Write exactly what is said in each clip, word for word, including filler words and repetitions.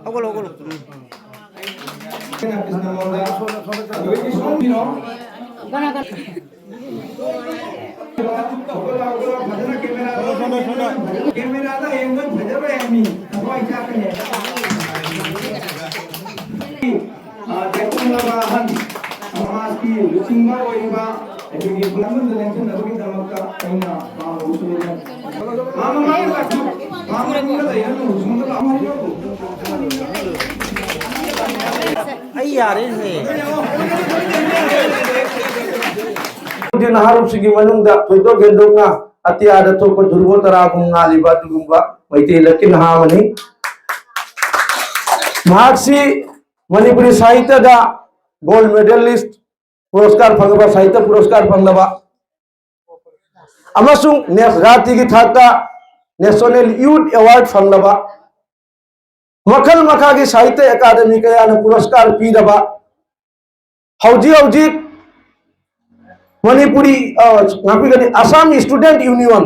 ꯍꯧꯒꯠꯂꯣ, ꯍꯧꯒꯠꯂꯣ꯫ ꯎꯝ꯫ ꯀꯦꯃꯦꯔꯥꯗ ꯌꯦꯡꯕ ꯐꯖꯕ ꯌꯥꯝꯃꯤ꯫ ꯊꯋꯥꯏ ꯆꯥꯛꯀꯅꯤ꯫ ꯑ, ꯇꯥꯏꯄꯣꯟꯅꯕ ꯑꯍꯟ, ꯁꯃꯥꯖꯀꯤ ꯂꯨꯆꯤꯡꯕ ꯑꯣꯏꯔꯤꯕ ꯑꯩꯈꯣꯏꯒꯤ ꯈꯨꯂꯪꯕꯟꯗ ꯂꯦꯡꯁꯤꯟꯅꯕꯒꯤꯗꯃꯛꯇ ꯑꯩꯅ ꯃꯥ ꯍꯧꯁꯨ ꯃꯥ ꯃꯃꯥꯡꯗ ꯂꯥꯛꯄꯤꯌꯨ꯫ ꯃꯥ ꯃꯅꯤꯡꯗ ꯂꯩꯔꯅꯨ, ꯁꯣꯝꯗ ꯂꯥꯛꯑꯣ ꯍꯥꯏꯔꯛꯎ꯫ ꯑꯩ ꯌꯥꯔꯦꯅꯦ꯫ ꯅꯍꯥꯔꯣꯜꯁꯤꯡꯒꯤ ꯃꯅꯨꯡꯗ ꯊꯣꯏꯗꯣꯛ ꯍꯦꯟꯗꯣꯛꯅ ꯑꯇꯤꯌꯥꯗ ꯊꯣꯛꯄ ꯙ꯭ꯔꯨꯕ ꯇꯔꯥꯒꯨꯝ ꯉꯥꯜꯂꯤꯕ ꯑꯗꯨꯒꯨꯝꯕ ꯃꯩꯇꯩ ꯂꯛꯀꯤ ꯅꯍꯥ ꯑꯃꯅꯤ꯫ ꯃꯍꯥꯛꯁꯤ ꯃꯅꯤꯄꯨꯔꯤ ꯁꯥꯍꯤꯇ꯭ꯌꯗ ꯒꯣꯜꯗ ꯃꯦꯗꯥꯂꯤꯁ ꯄꯨꯔꯁꯀꯥꯔ ꯐꯪꯂꯕ, ꯁꯥꯍꯤꯇ꯭ꯌ ꯄꯨꯔꯁꯀꯥꯔ ꯐꯪꯂꯕ ꯑꯃꯁꯨꯡ ꯅꯦ-, ꯔꯥꯇ꯭ꯔꯤꯒꯤ ꯊꯥꯛꯇ ꯅꯦꯁꯅꯦꯜ ꯌꯨꯊ ꯑꯦꯋꯥꯔꯗ ꯐꯪꯂꯕ, ꯃꯈꯜ ꯃꯈꯥꯒꯤ ꯁꯥꯍꯤꯇ꯭ꯌ ꯑꯦꯀꯥꯗꯃꯤ ꯀꯌꯥꯅ ꯄꯨꯔꯁꯀꯥꯔ ꯄꯤꯔꯕ, ꯍꯧꯖꯤꯛ ꯍꯧꯖꯤꯛ ꯃꯅꯤꯄꯨꯔꯤ, ꯑ, ꯉꯥꯛꯄꯤꯒꯅꯤ, ꯑꯁꯥꯝ ꯁ꯭ꯇꯨꯗꯦꯟꯠ ꯌꯨꯅꯤꯌꯟ,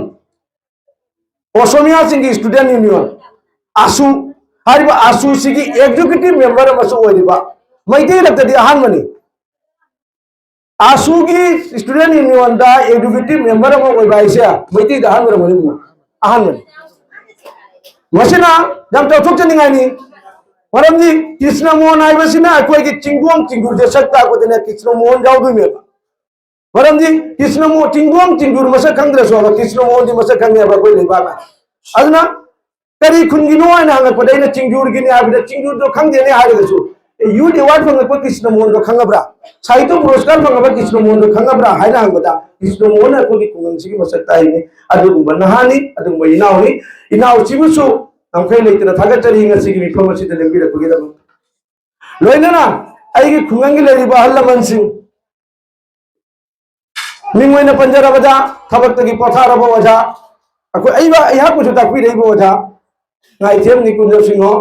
ꯑꯣꯁꯃꯤꯌꯥꯁꯤꯡꯒꯤ ꯁ꯭ꯇꯨꯗꯦꯟꯠ ꯌꯨꯅꯤꯌꯟ, ꯑꯁꯨ, ꯍꯥꯏꯔꯤꯕ ꯑꯁꯨꯁꯤꯒꯤ ꯑꯦꯛꯖꯤꯀ꯭ꯌꯨꯇꯤꯚ ꯃꯦꯝꯕꯔ ꯑꯃꯁꯨ ꯑꯣꯏꯔꯤꯕ, ꯃꯩꯇꯩ ꯂꯛꯇꯗꯤ ꯑꯍꯥꯟꯕꯅꯤ꯫ ꯑꯁꯨꯒꯤ ꯁ꯭ꯇꯨꯗꯦꯟꯠ ꯌꯨꯅꯤꯌꯟꯗ ꯑꯦꯛꯖꯤꯀ꯭ꯌꯨꯇꯤꯚ ꯃꯦꯝꯕꯔ ꯑꯃ ꯑꯣꯏꯕ ꯍꯥꯏꯁꯦ ꯃꯩꯇꯩꯗ ꯑꯍꯥꯟꯕ ꯑꯣꯏꯔꯝꯒꯅꯤ꯫ ꯑꯍꯥꯟꯕꯅꯤ꯫ ꯃꯁꯤꯅ ꯌꯥꯝ ꯆꯥꯎꯊꯣꯛꯆꯅꯤꯡꯉꯥꯏꯅꯤ꯫ ꯃꯔꯝꯗꯤ ꯀ꯭ꯔꯤꯁꯅ ꯃꯣꯍꯟ ꯍꯥꯏꯕꯁꯤꯅ ꯑꯩꯈꯣꯏꯒꯤ ꯆꯤꯡꯗꯣꯟ ꯆꯤꯡꯗꯨꯔꯁꯦ ꯁꯛ ꯇꯥꯛꯄꯗꯅꯦ ꯀ꯭ꯔꯤꯁꯅ ꯃꯣꯍꯟ ꯌꯥꯎꯗꯣꯏꯅꯦꯕ꯫ ꯃꯔꯝꯗꯤ ꯀ꯭ꯔꯤꯁꯅ ꯃꯣ-, ꯆꯤꯡꯗꯣꯟ ꯆꯤꯡꯗꯨꯔ ꯃꯁꯛ ꯈꯪꯗ꯭ꯔꯁꯨ ꯀ꯭ꯔꯤꯁꯅ ꯃꯣꯍꯟꯗꯤ ꯃꯁꯛ ꯈꯪꯉꯦꯕ ꯑꯩꯈꯣꯏ ꯂꯩꯕꯥꯛꯅ꯫ ꯑꯗꯨꯅ ꯀꯔꯤ ꯈꯨꯟꯒꯤꯅꯣ ꯍꯥꯏꯅ ꯍꯪꯉꯛꯄꯗ ꯑꯩꯅ ꯆꯤꯡꯖꯨꯔꯒꯤꯅꯤ ꯍꯥꯏꯕꯗ ꯆꯤꯡꯖꯨꯔꯗꯣ ꯈꯪꯗꯦꯅꯦ ꯍꯥꯏꯔꯒꯁꯨ, ꯑꯦ, ꯌꯨꯠ ꯑꯦꯋꯥꯔꯗ ꯐꯪꯉꯛꯄ ꯀ꯭ꯔꯤꯁꯅ ꯃꯣꯍꯟꯗꯣ ꯈꯪꯉꯕ꯭ꯔꯥ? ꯁꯥꯍꯤꯇ꯭ꯌ ꯄꯨꯔꯁꯀꯥꯔ ꯐꯪꯉꯕ ꯀ꯭ꯔꯤꯁꯅ ꯃꯣꯍꯟꯗꯣ ꯈꯪꯉꯕ꯭ꯔꯥ ꯍꯥꯏꯅ ꯍꯪꯕꯗ ꯀ꯭ꯔꯤꯁꯅ ꯃꯣꯍꯟ ꯑꯩꯈꯣꯏꯒꯤ ꯈꯨꯡꯒꯪꯁꯤꯒꯤ ꯃꯁꯛ ꯇꯥꯛꯏꯅꯤ꯫ ꯑꯗꯨꯒꯨꯝꯕ ꯅꯍꯥꯅꯤ, ꯑꯗꯨꯒꯨꯝꯕ ꯏꯅꯥꯎꯅꯤ꯫ ꯏꯅꯥꯎꯁꯤꯕꯨꯁꯨ ꯉꯝꯈꯩ ꯂꯩꯇꯅ ꯊꯥꯒꯠꯆꯔꯤ ꯉꯁꯤꯒꯤ ꯃꯤꯐꯝ ꯑꯁꯤꯗ ꯂꯦꯡꯕꯤꯔꯛꯄꯒꯤꯗꯃꯛ꯫ ꯂꯣꯏꯅꯅ ꯑꯩꯒꯤ ꯈꯨꯡꯒꯪꯒꯤ ꯂꯩꯔꯤꯕ ꯑꯍꯜ ꯂꯃꯟꯁꯤꯡ, ꯃꯤꯡ ꯑꯣꯏꯅ ꯄꯟꯖꯔꯕꯗ ꯊꯕꯛꯇꯒꯤ ꯄꯣꯊꯥꯔꯕ ꯑꯣꯖꯥ, ꯑꯩꯈꯣꯏ, ꯑꯩꯕ-, ꯑꯩꯍꯥꯛꯄꯨꯁꯨ ꯇꯥꯛꯄꯤꯔꯛꯏꯕ ꯑꯣꯖꯥ, ꯉꯥꯏꯊꯦꯝ ꯅꯤꯀꯨꯟꯖ ꯁꯤꯡꯍ꯫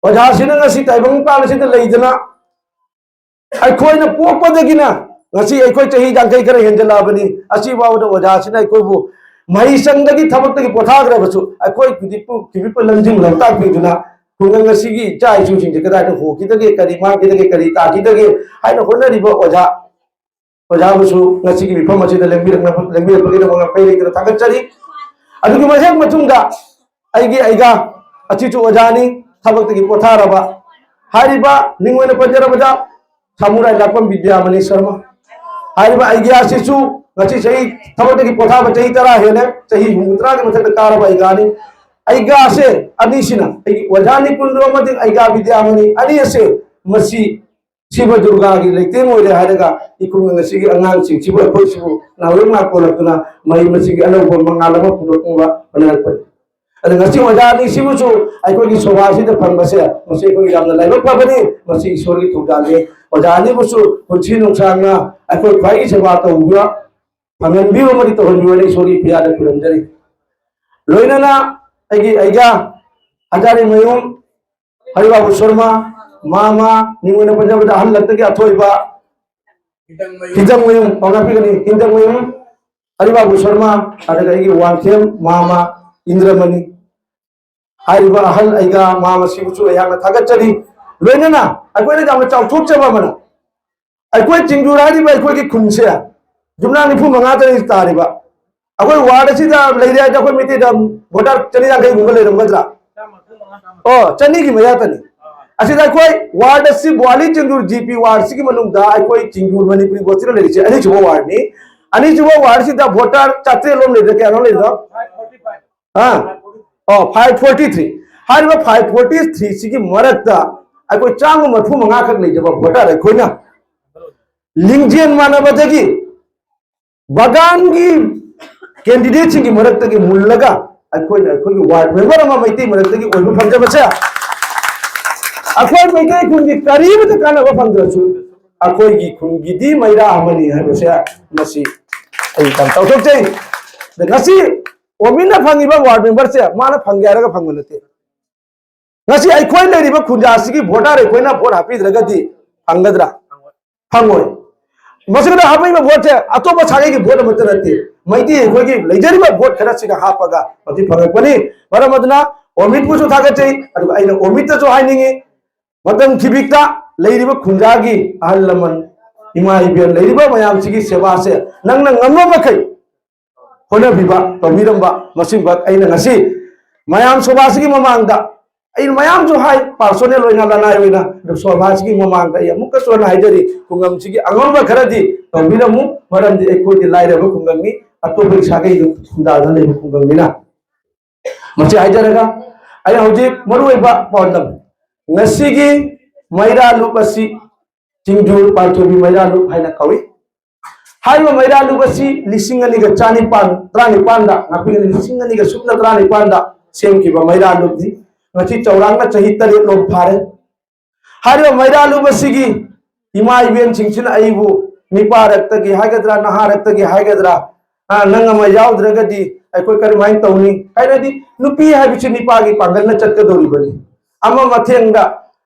ꯑꯣꯖꯥꯁꯤꯅ ꯉꯁꯤ ꯇꯥꯏꯕꯪ ꯄꯥꯟ ꯑꯁꯤꯗ ꯂꯩꯗꯅ ꯑꯩꯈꯣꯏꯅ ꯄꯣꯛꯄꯗꯒꯤꯅ ꯉꯁꯤ ꯑꯩꯈꯣꯏ ꯆꯍꯤ ꯌꯥꯡꯈꯩ ꯈꯔ ꯍꯦꯟꯖꯜꯂꯛꯑꯕꯅꯤ꯫ ꯑꯁꯤꯐꯥꯎꯕꯗ ꯑꯣꯖꯥꯁꯤꯅ ꯑꯩꯈꯣꯏꯕꯨ ꯃꯍꯩꯁꯪꯗꯒꯤ ꯊꯕꯛꯇꯒꯤ ꯄꯣꯊꯥꯈ꯭ꯔꯕꯁꯨ ꯑꯩꯈꯣꯏ ꯍꯧꯖꯤꯛꯄꯨ ꯍꯧꯖꯤꯛꯄꯨ ꯂꯝꯖꯤꯡ ꯂꯝꯇꯥꯛꯄꯤꯗꯨꯅ ꯈꯨꯡꯒꯪ ꯑꯁꯤꯒꯤ ꯏꯆꯥ ꯏꯁꯨꯁꯤꯡꯁꯦ ꯀꯗꯥꯏꯗ ꯍꯣꯈꯤꯗꯒꯦ, ꯀꯔꯤ ꯃꯥꯡꯈꯤꯗꯒꯦ, ꯀꯔꯤ ꯇꯥꯈꯤꯗꯒꯦ ꯍꯥꯏꯅ ꯍꯣꯠꯅꯔꯤꯕ ꯑꯣꯖꯥ ꯑꯣꯖꯥꯕꯨꯁꯨ ꯉꯁꯤꯒꯤ ꯃꯤꯐꯝ ꯑꯁꯤꯗ ꯂꯦꯡꯕꯤꯔꯛꯅꯕ ꯂꯦꯡꯕꯤꯔꯛꯄꯒꯤꯗꯃꯛ ꯉꯛꯄꯩ ꯂꯩꯇꯅ ꯊꯥꯒꯠꯆꯔꯤ꯫ ꯑꯗꯨꯒꯤ ꯃꯍꯦꯛ ꯃꯇꯨꯡꯗ ꯑꯩꯒꯤ ꯑꯩꯒꯥ ꯑꯁꯤꯁꯨ ꯑꯣꯖꯥꯅꯤ, ꯊꯕꯛꯇꯒꯤ ꯄꯣꯊꯥꯔꯕ꯫ ꯍꯥꯏꯔꯤꯕ ꯃꯤꯡ ꯑꯣꯏꯅ ꯄꯟꯖꯔꯕꯗ ꯁꯥꯃꯨꯔꯥꯏ ꯂꯥꯛꯄꯝ ꯕꯤꯗ꯭ꯌꯥꯃꯅꯤ ꯁꯔꯃ꯫ ꯍꯥꯏꯔꯤꯕ ꯑꯩꯒꯤ ꯑꯁꯤꯁꯨ ꯉꯁꯤ ꯆꯍꯤ ꯊꯕꯛꯇꯒꯤ ꯄꯣꯊꯥꯕ ꯆꯍꯤ ꯇꯔꯥ ꯍꯦꯜꯂꯦ, ꯆꯍꯤ ꯍꯨꯝꯐꯨꯇꯔꯥꯒꯤ ꯃꯊꯛꯇ ꯀꯥꯔꯕ ꯑꯩꯒꯥꯅꯤ꯫ ꯑꯩꯒꯥꯁꯦ ꯑꯅꯤꯁꯤꯅ ꯑꯩꯒꯤ ꯑꯣꯖꯥ ꯅꯤꯀꯨꯟꯖ ꯑꯃꯗꯤ ꯑꯩꯒꯥ ꯕꯤꯗ꯭ꯌꯥꯃꯅꯤ ꯑꯅꯤ ꯑꯁꯦ ꯃꯁꯤ ꯁꯤꯕ ꯗꯨꯔꯒꯥꯒꯤ ꯂꯩꯇꯦꯡ ꯑꯣꯏꯔꯦ ꯍꯥꯏꯔꯒ ꯏꯈꯨꯡꯒꯪ ꯑꯁꯤꯒꯤ ꯑꯉꯥꯡꯁꯤꯡꯁꯤꯕꯨ ꯑꯩꯈꯣꯏꯁꯤꯕꯨ ꯅꯥꯎꯔꯦꯝ ꯅꯥꯀꯣꯜꯂꯛꯇꯨꯅ ꯃꯍꯩ ꯃꯁꯤꯒꯤ ꯑꯅꯧꯕ ꯃꯉꯥꯜ ꯑꯃ ꯄꯨꯔꯛꯅꯕ ꯍꯣꯠꯅꯔꯛꯄꯅꯤ꯫ ꯑꯗ ꯉꯁꯤ ꯑꯣꯖꯥ ꯑꯅꯤꯁꯤꯕꯨꯁꯨ ꯑꯩꯈꯣꯏꯒꯤ ꯁꯣꯚꯥꯁꯤꯗ ꯐꯪꯕꯁꯦ ꯃꯁꯤ ꯑꯩꯈꯣꯏꯒꯤ ꯌꯥꯝꯅ ꯂꯥꯏꯕꯛ ꯐꯕꯅꯤ꯫ ꯃꯁꯤ ꯏꯁꯣꯔꯒꯤ ꯊꯧꯖꯥꯜꯅꯤ꯫ ꯑꯣꯖꯥ ꯑꯅꯤꯕꯨꯁꯨ ꯄꯨꯟꯁꯤ ꯅꯨꯡꯁꯥꯡꯅ ꯑꯩꯈꯣꯏ ꯈ꯭ꯋꯥꯏꯒꯤ ꯁꯦꯕꯥ ꯇꯧꯕꯤꯕ ꯐꯪꯍꯟꯕꯤꯌꯨ ꯑꯃꯗꯤ ꯇꯧꯍꯟꯕꯤꯌꯨ ꯍꯥꯏꯅ ꯏꯁꯣꯔꯒꯤ ꯐꯤꯌꯥꯗ ꯈꯨꯔꯨꯝꯖꯔꯤ꯫ ꯂꯣꯏꯅꯅ ꯑꯩꯒꯤ ꯑꯩꯒꯥ ꯍꯖꯥꯔꯤꯃꯌꯨꯝ ꯍꯔꯤꯕꯥꯕꯨ ꯁꯔꯃ, ꯃꯥꯃ, ꯃꯤꯡ ꯑꯣꯏꯅ ꯄꯟꯖꯕꯗ ꯑꯍꯜ ꯂꯛꯇꯒꯤ ꯑꯊꯣꯏꯕ ꯍꯤꯖꯝꯃꯌꯨꯝ, ꯄꯥꯎꯅꯥꯄꯤꯒꯅꯤ ꯍꯤꯖꯝꯃꯌꯨꯝ ꯍꯔꯤꯕꯥꯕꯨ ꯁꯔꯃ, ꯑꯗꯨꯒ ꯑꯩꯒꯤ ꯋꯥꯡꯈꯦꯝ ꯃꯥꯃ ꯏꯟꯗ꯭ꯔꯃꯅꯤ꯫ ꯍꯥꯏꯔꯤꯕ ꯑꯍꯜ ꯑꯩꯒꯥ ꯃꯥꯃꯁꯤꯕꯨꯁꯨ ꯑꯩꯍꯥꯛꯅ ꯊꯥꯒꯠꯆꯔꯤ꯫ ꯂꯣꯏꯅꯅ ꯑꯩꯈꯣꯏꯅ ꯌꯥꯝꯅ ꯆꯥꯎꯊꯣꯛꯆꯕ ꯑꯃꯅ ꯑꯩꯈꯣꯏ ꯆꯤꯡꯖꯨꯔ ꯍꯥꯏꯔꯤꯕ ꯑꯩꯈꯣꯏꯒꯤ ꯈꯨꯟꯁꯦ ꯌꯨꯝꯅꯥꯛ ꯅꯤꯐꯨ ꯃꯉꯥꯗꯅꯤ ꯇꯥꯔꯤꯕ꯫ ꯑꯩꯈꯣꯏ ꯋꯥꯔꯗ ꯑꯁꯤꯗ ꯂꯩꯔꯦ ꯍꯥꯏꯗꯤ ꯑꯩꯈꯣꯏ ꯃꯩꯇꯩꯗ ꯚꯣꯇꯔ ꯆꯅꯤ ꯌꯥꯡꯈꯩꯒꯨꯝꯕ ꯂꯩꯔꯝꯒꯗ꯭ꯔꯥ? ꯑꯣ, ꯆꯅꯤꯒꯤ ꯃꯌꯥꯇꯅꯤ꯫ ꯑꯁꯤꯗ ꯑꯩꯈꯣꯏ ꯋꯥꯔꯗ ꯑꯁꯤ ꯕ꯭ꯋꯥꯂꯤ ꯆꯤꯡꯖꯨꯔ ꯖꯤ ꯄꯤ ꯋꯥꯔꯗꯁꯤꯒꯤ ꯃꯅꯨꯡꯗ ꯑꯩꯈꯣꯏ ꯆꯤꯡꯖꯨꯔ ꯃꯅꯤꯄꯨꯔꯤ ꯕꯣꯠꯁꯤꯗ ꯂꯩꯔꯤꯁꯦ ꯑꯅꯤꯁꯨꯕ ꯋꯥꯔꯗꯅꯤ꯫ ꯑꯅꯤꯁꯨꯕ ꯋꯥꯔꯗꯁꯤꯗ ꯚꯣꯇꯔ ꯆꯥꯇ꯭ꯔꯦꯠ ꯂꯣꯝ ꯂꯩꯔꯦ, ꯀꯌꯥꯅꯣ ꯂꯩꯔꯤꯗꯣ? ꯑꯥ, ꯑꯣ, ꯐꯥꯏꯚ ꯐꯣꯔꯇꯤ ꯊ꯭ꯔꯤ꯫ ꯍꯥꯏꯔꯤꯕ ꯐꯥꯏꯚ ꯐꯣꯔꯇꯤ ꯊ꯭ꯔꯤꯁꯤꯒꯤ ꯃꯔꯛꯇ ꯑꯩꯈꯣꯏ ꯆꯥꯝꯃ ꯃꯔꯤꯐꯨ ꯃꯉꯥꯈꯛ ꯂꯩꯖꯕ ꯚꯣꯇꯔ ꯑꯩꯈꯣꯏꯅ ꯂꯤꯡꯖꯦꯜ ꯃꯥꯟꯅꯕꯗꯒꯤ ꯕꯒꯥꯟꯒꯤ ꯀꯦꯟꯗꯤꯗꯦꯠꯁꯤꯡꯒꯤ ꯃꯔꯛꯇꯒꯤ ꯃꯨꯜꯂꯒ ꯑꯩꯈꯣꯏꯅ ꯑꯩꯈꯣꯏꯒꯤ ꯋꯥꯔꯗ ꯃꯦꯝꯕꯔ ꯑꯃ ꯃꯩꯇꯩ ꯃꯔꯛꯇꯒꯤ ꯑꯣꯏꯕ ꯐꯪꯖꯕꯁꯦ ꯑꯩꯈꯣꯏ ꯃꯩꯇꯩ ꯈꯨꯟꯒꯤ ꯀꯔꯤꯃꯇ ꯀꯥꯟꯅꯕ ꯐꯪꯗ꯭ꯔꯁꯨ ꯑꯩꯈꯣꯏꯒꯤ ꯈꯨꯟꯒꯤꯗꯤ ꯃꯩꯔꯥ ꯑꯃꯅꯤ ꯍꯥꯏꯕꯁꯦ ꯃꯁꯤ ꯑꯩ ꯌꯥꯝ ꯆꯥꯎꯊꯣꯛꯆꯩ꯫ ꯑꯗ ꯉꯁꯤ ꯑꯣꯃꯤꯠꯅ ꯐꯪꯉꯤꯕ ꯋꯥꯔꯗ ꯃꯦꯝꯕꯔꯁꯦ ꯃꯥꯅ ꯐꯪꯒꯦ ꯍꯥꯏꯔꯒ ꯐꯪꯕ ꯅꯠꯇꯦ꯫ ꯉꯁꯤ ꯑꯩꯈꯣꯏ ꯂꯩꯔꯤꯕ ꯈꯨꯟꯖꯥꯁꯤꯒꯤ ꯚꯣꯇꯔ ꯑꯩꯈꯣꯏꯅ ꯚꯣꯠ ꯍꯥꯞꯄꯤꯗ꯭ꯔꯒꯗꯤ ꯐꯪꯒꯗ꯭ꯔꯥ? ꯐꯪꯉꯣꯏ꯫ ꯃꯁꯤꯗ ꯍꯥꯞꯄꯛꯏꯕ ꯚꯣꯠꯁꯦ ꯑꯇꯣꯞꯄ ꯁꯥꯒꯩꯒꯤ ꯚꯣꯠ ꯑꯃꯠꯇ ꯅꯠꯇꯦ, ꯃꯩꯇꯩ ꯑꯩꯈꯣꯏꯒꯤ ꯂꯩꯖꯔꯤꯕ ꯚꯣꯠ ꯈꯔꯁꯤꯒ ꯍꯥꯞꯄꯒ ꯃꯁꯤ ꯐꯪꯉꯛꯄꯅꯤ꯫ ꯃꯔꯝ ꯑꯗꯨꯅ ꯑꯣꯃꯤꯠꯄꯨꯁꯨ ꯊꯥꯒꯠꯆꯩ, ꯑꯗꯨꯒ ꯑꯩꯅ ꯑꯣꯃꯤꯠꯇꯁꯨ ꯍꯥꯏꯅꯤꯡꯉꯤ, ꯃꯇꯝ ꯈꯤꯕꯤꯛꯇ ꯂꯩꯔꯤꯕ ꯈꯨꯟꯖꯥꯒꯤ ꯑꯍꯜ ꯂꯃꯟ, ꯏꯃꯥ ꯏꯕꯦꯟ ꯂꯩꯔꯤꯕ ꯃꯌꯥꯝꯁꯤꯒꯤ ꯁꯦꯕꯥꯁꯦ ꯅꯪꯅ ꯉꯝꯕ ꯃꯈꯩ ꯍꯣꯠꯅꯕꯤꯕ, ꯇꯧꯕꯤꯔꯝꯕ, ꯃꯁꯤꯃꯛ ꯑꯩꯅ ꯉꯁꯤ ꯃꯌꯥꯝ ꯁꯣꯚꯥꯁꯤꯒꯤ ꯃꯃꯥꯡꯗ ꯑꯩꯅ ꯃꯌꯥꯝꯁꯨ ꯍꯥꯏ, ꯄꯥꯔꯁꯣꯅꯦꯜ ꯑꯣꯏꯅ, ꯂꯅꯥꯏ ꯑꯣꯏꯅ, ꯑꯗꯨ ꯁꯣꯚꯥꯁꯤꯒꯤ ꯃꯃꯥꯡꯗ ꯑꯩ ꯑꯃꯨꯛꯀꯁꯨ ꯍꯟꯅ ꯍꯥꯏꯖꯔꯤ, ꯈꯨꯡꯒꯪꯁꯤꯒꯤ ꯑꯉꯝꯕ ꯈꯔꯗꯤ ꯇꯧꯕꯤꯔꯝꯃꯨ, ꯃꯔꯝꯗꯤ ꯑꯩꯈꯣꯏꯗꯤ ꯂꯥꯏꯔꯕ ꯈꯨꯡꯒꯪꯅꯤ, ꯑꯇꯣꯞꯄꯒꯤ ꯁꯥꯒꯩꯗꯨ ꯈꯨꯟꯗꯥꯗꯨꯅ ꯂꯩꯕ ꯈꯨꯡꯒꯪꯅꯤꯅ꯫ ꯃꯁꯤ ꯍꯥꯏꯖꯔꯒ ꯑꯩ ꯍꯧꯖꯤꯛ ꯃꯔꯨꯑꯣꯏꯕ ꯄꯥꯎꯗꯝ, ꯉꯁꯤꯒꯤ ꯃꯩꯔꯥ ꯂꯨꯞ ꯑꯁꯤ ꯆꯤꯡꯖꯨ ꯄꯥꯟꯊꯣꯏꯕꯤ ꯃꯩꯔꯥ ꯂꯨꯞ ꯍꯥꯏꯅ ꯀꯧꯏ꯫ ꯍꯥꯏꯔꯤꯕ ꯃꯩꯔꯥ ꯂꯨꯞ ꯑꯁꯤ ꯂꯤꯁꯤꯡ ꯑꯅꯤꯒ ꯆꯅꯤꯄꯥꯟ, ꯇꯔꯥꯅꯤꯄꯥꯟꯗ, ꯉꯥꯛꯄꯤꯒꯅꯤ, ꯂꯤꯁꯤꯡ ꯑꯅꯤꯒ ꯁꯨꯞꯅ ꯇꯔꯥꯅꯤꯄꯥꯟꯗ ꯁꯦꯝꯈꯤꯕ ꯃꯩꯔꯥ ꯂꯨꯞꯅꯤ꯫ ꯉꯁꯤ ꯆꯥꯎꯔꯥꯛꯅ ꯆꯍꯤ ꯇꯔꯦꯠ ꯂꯣꯝ ꯐꯥꯔꯦ꯫ ꯍꯥꯏꯔꯤꯕ ꯃꯩꯔꯥ ꯂꯨꯞ ꯑꯁꯤꯒꯤ ꯏꯃꯥ ꯏꯕꯦꯟꯁꯤꯡꯁꯤꯅ ꯑꯩꯕꯨ ꯅꯤꯄꯥꯔꯛꯇꯒꯤ ꯍꯥꯏꯒꯗ꯭ꯔꯥ, ꯅꯍꯥꯔꯛꯇꯒꯤ ꯍꯥꯏꯒꯗ꯭ꯔꯥ, "ꯑ, ꯅꯪ ꯑꯃ ꯌꯥꯎꯗ꯭ꯔꯒꯗꯤ ꯑꯩꯈꯣꯏ ꯀꯔꯝꯍꯥꯏꯅ ꯇꯧꯅꯤ?" ꯍꯥꯏꯔꯗꯤ ꯅꯨꯄꯤ ꯍꯥꯏꯕꯁꯤ ꯅꯤꯄꯥꯒꯤ ꯄꯥꯡꯒꯜꯅ ꯆꯠꯀꯗꯧꯔꯤꯕꯅꯤ꯫ ꯑꯃ ꯃꯊꯦꯡꯗ,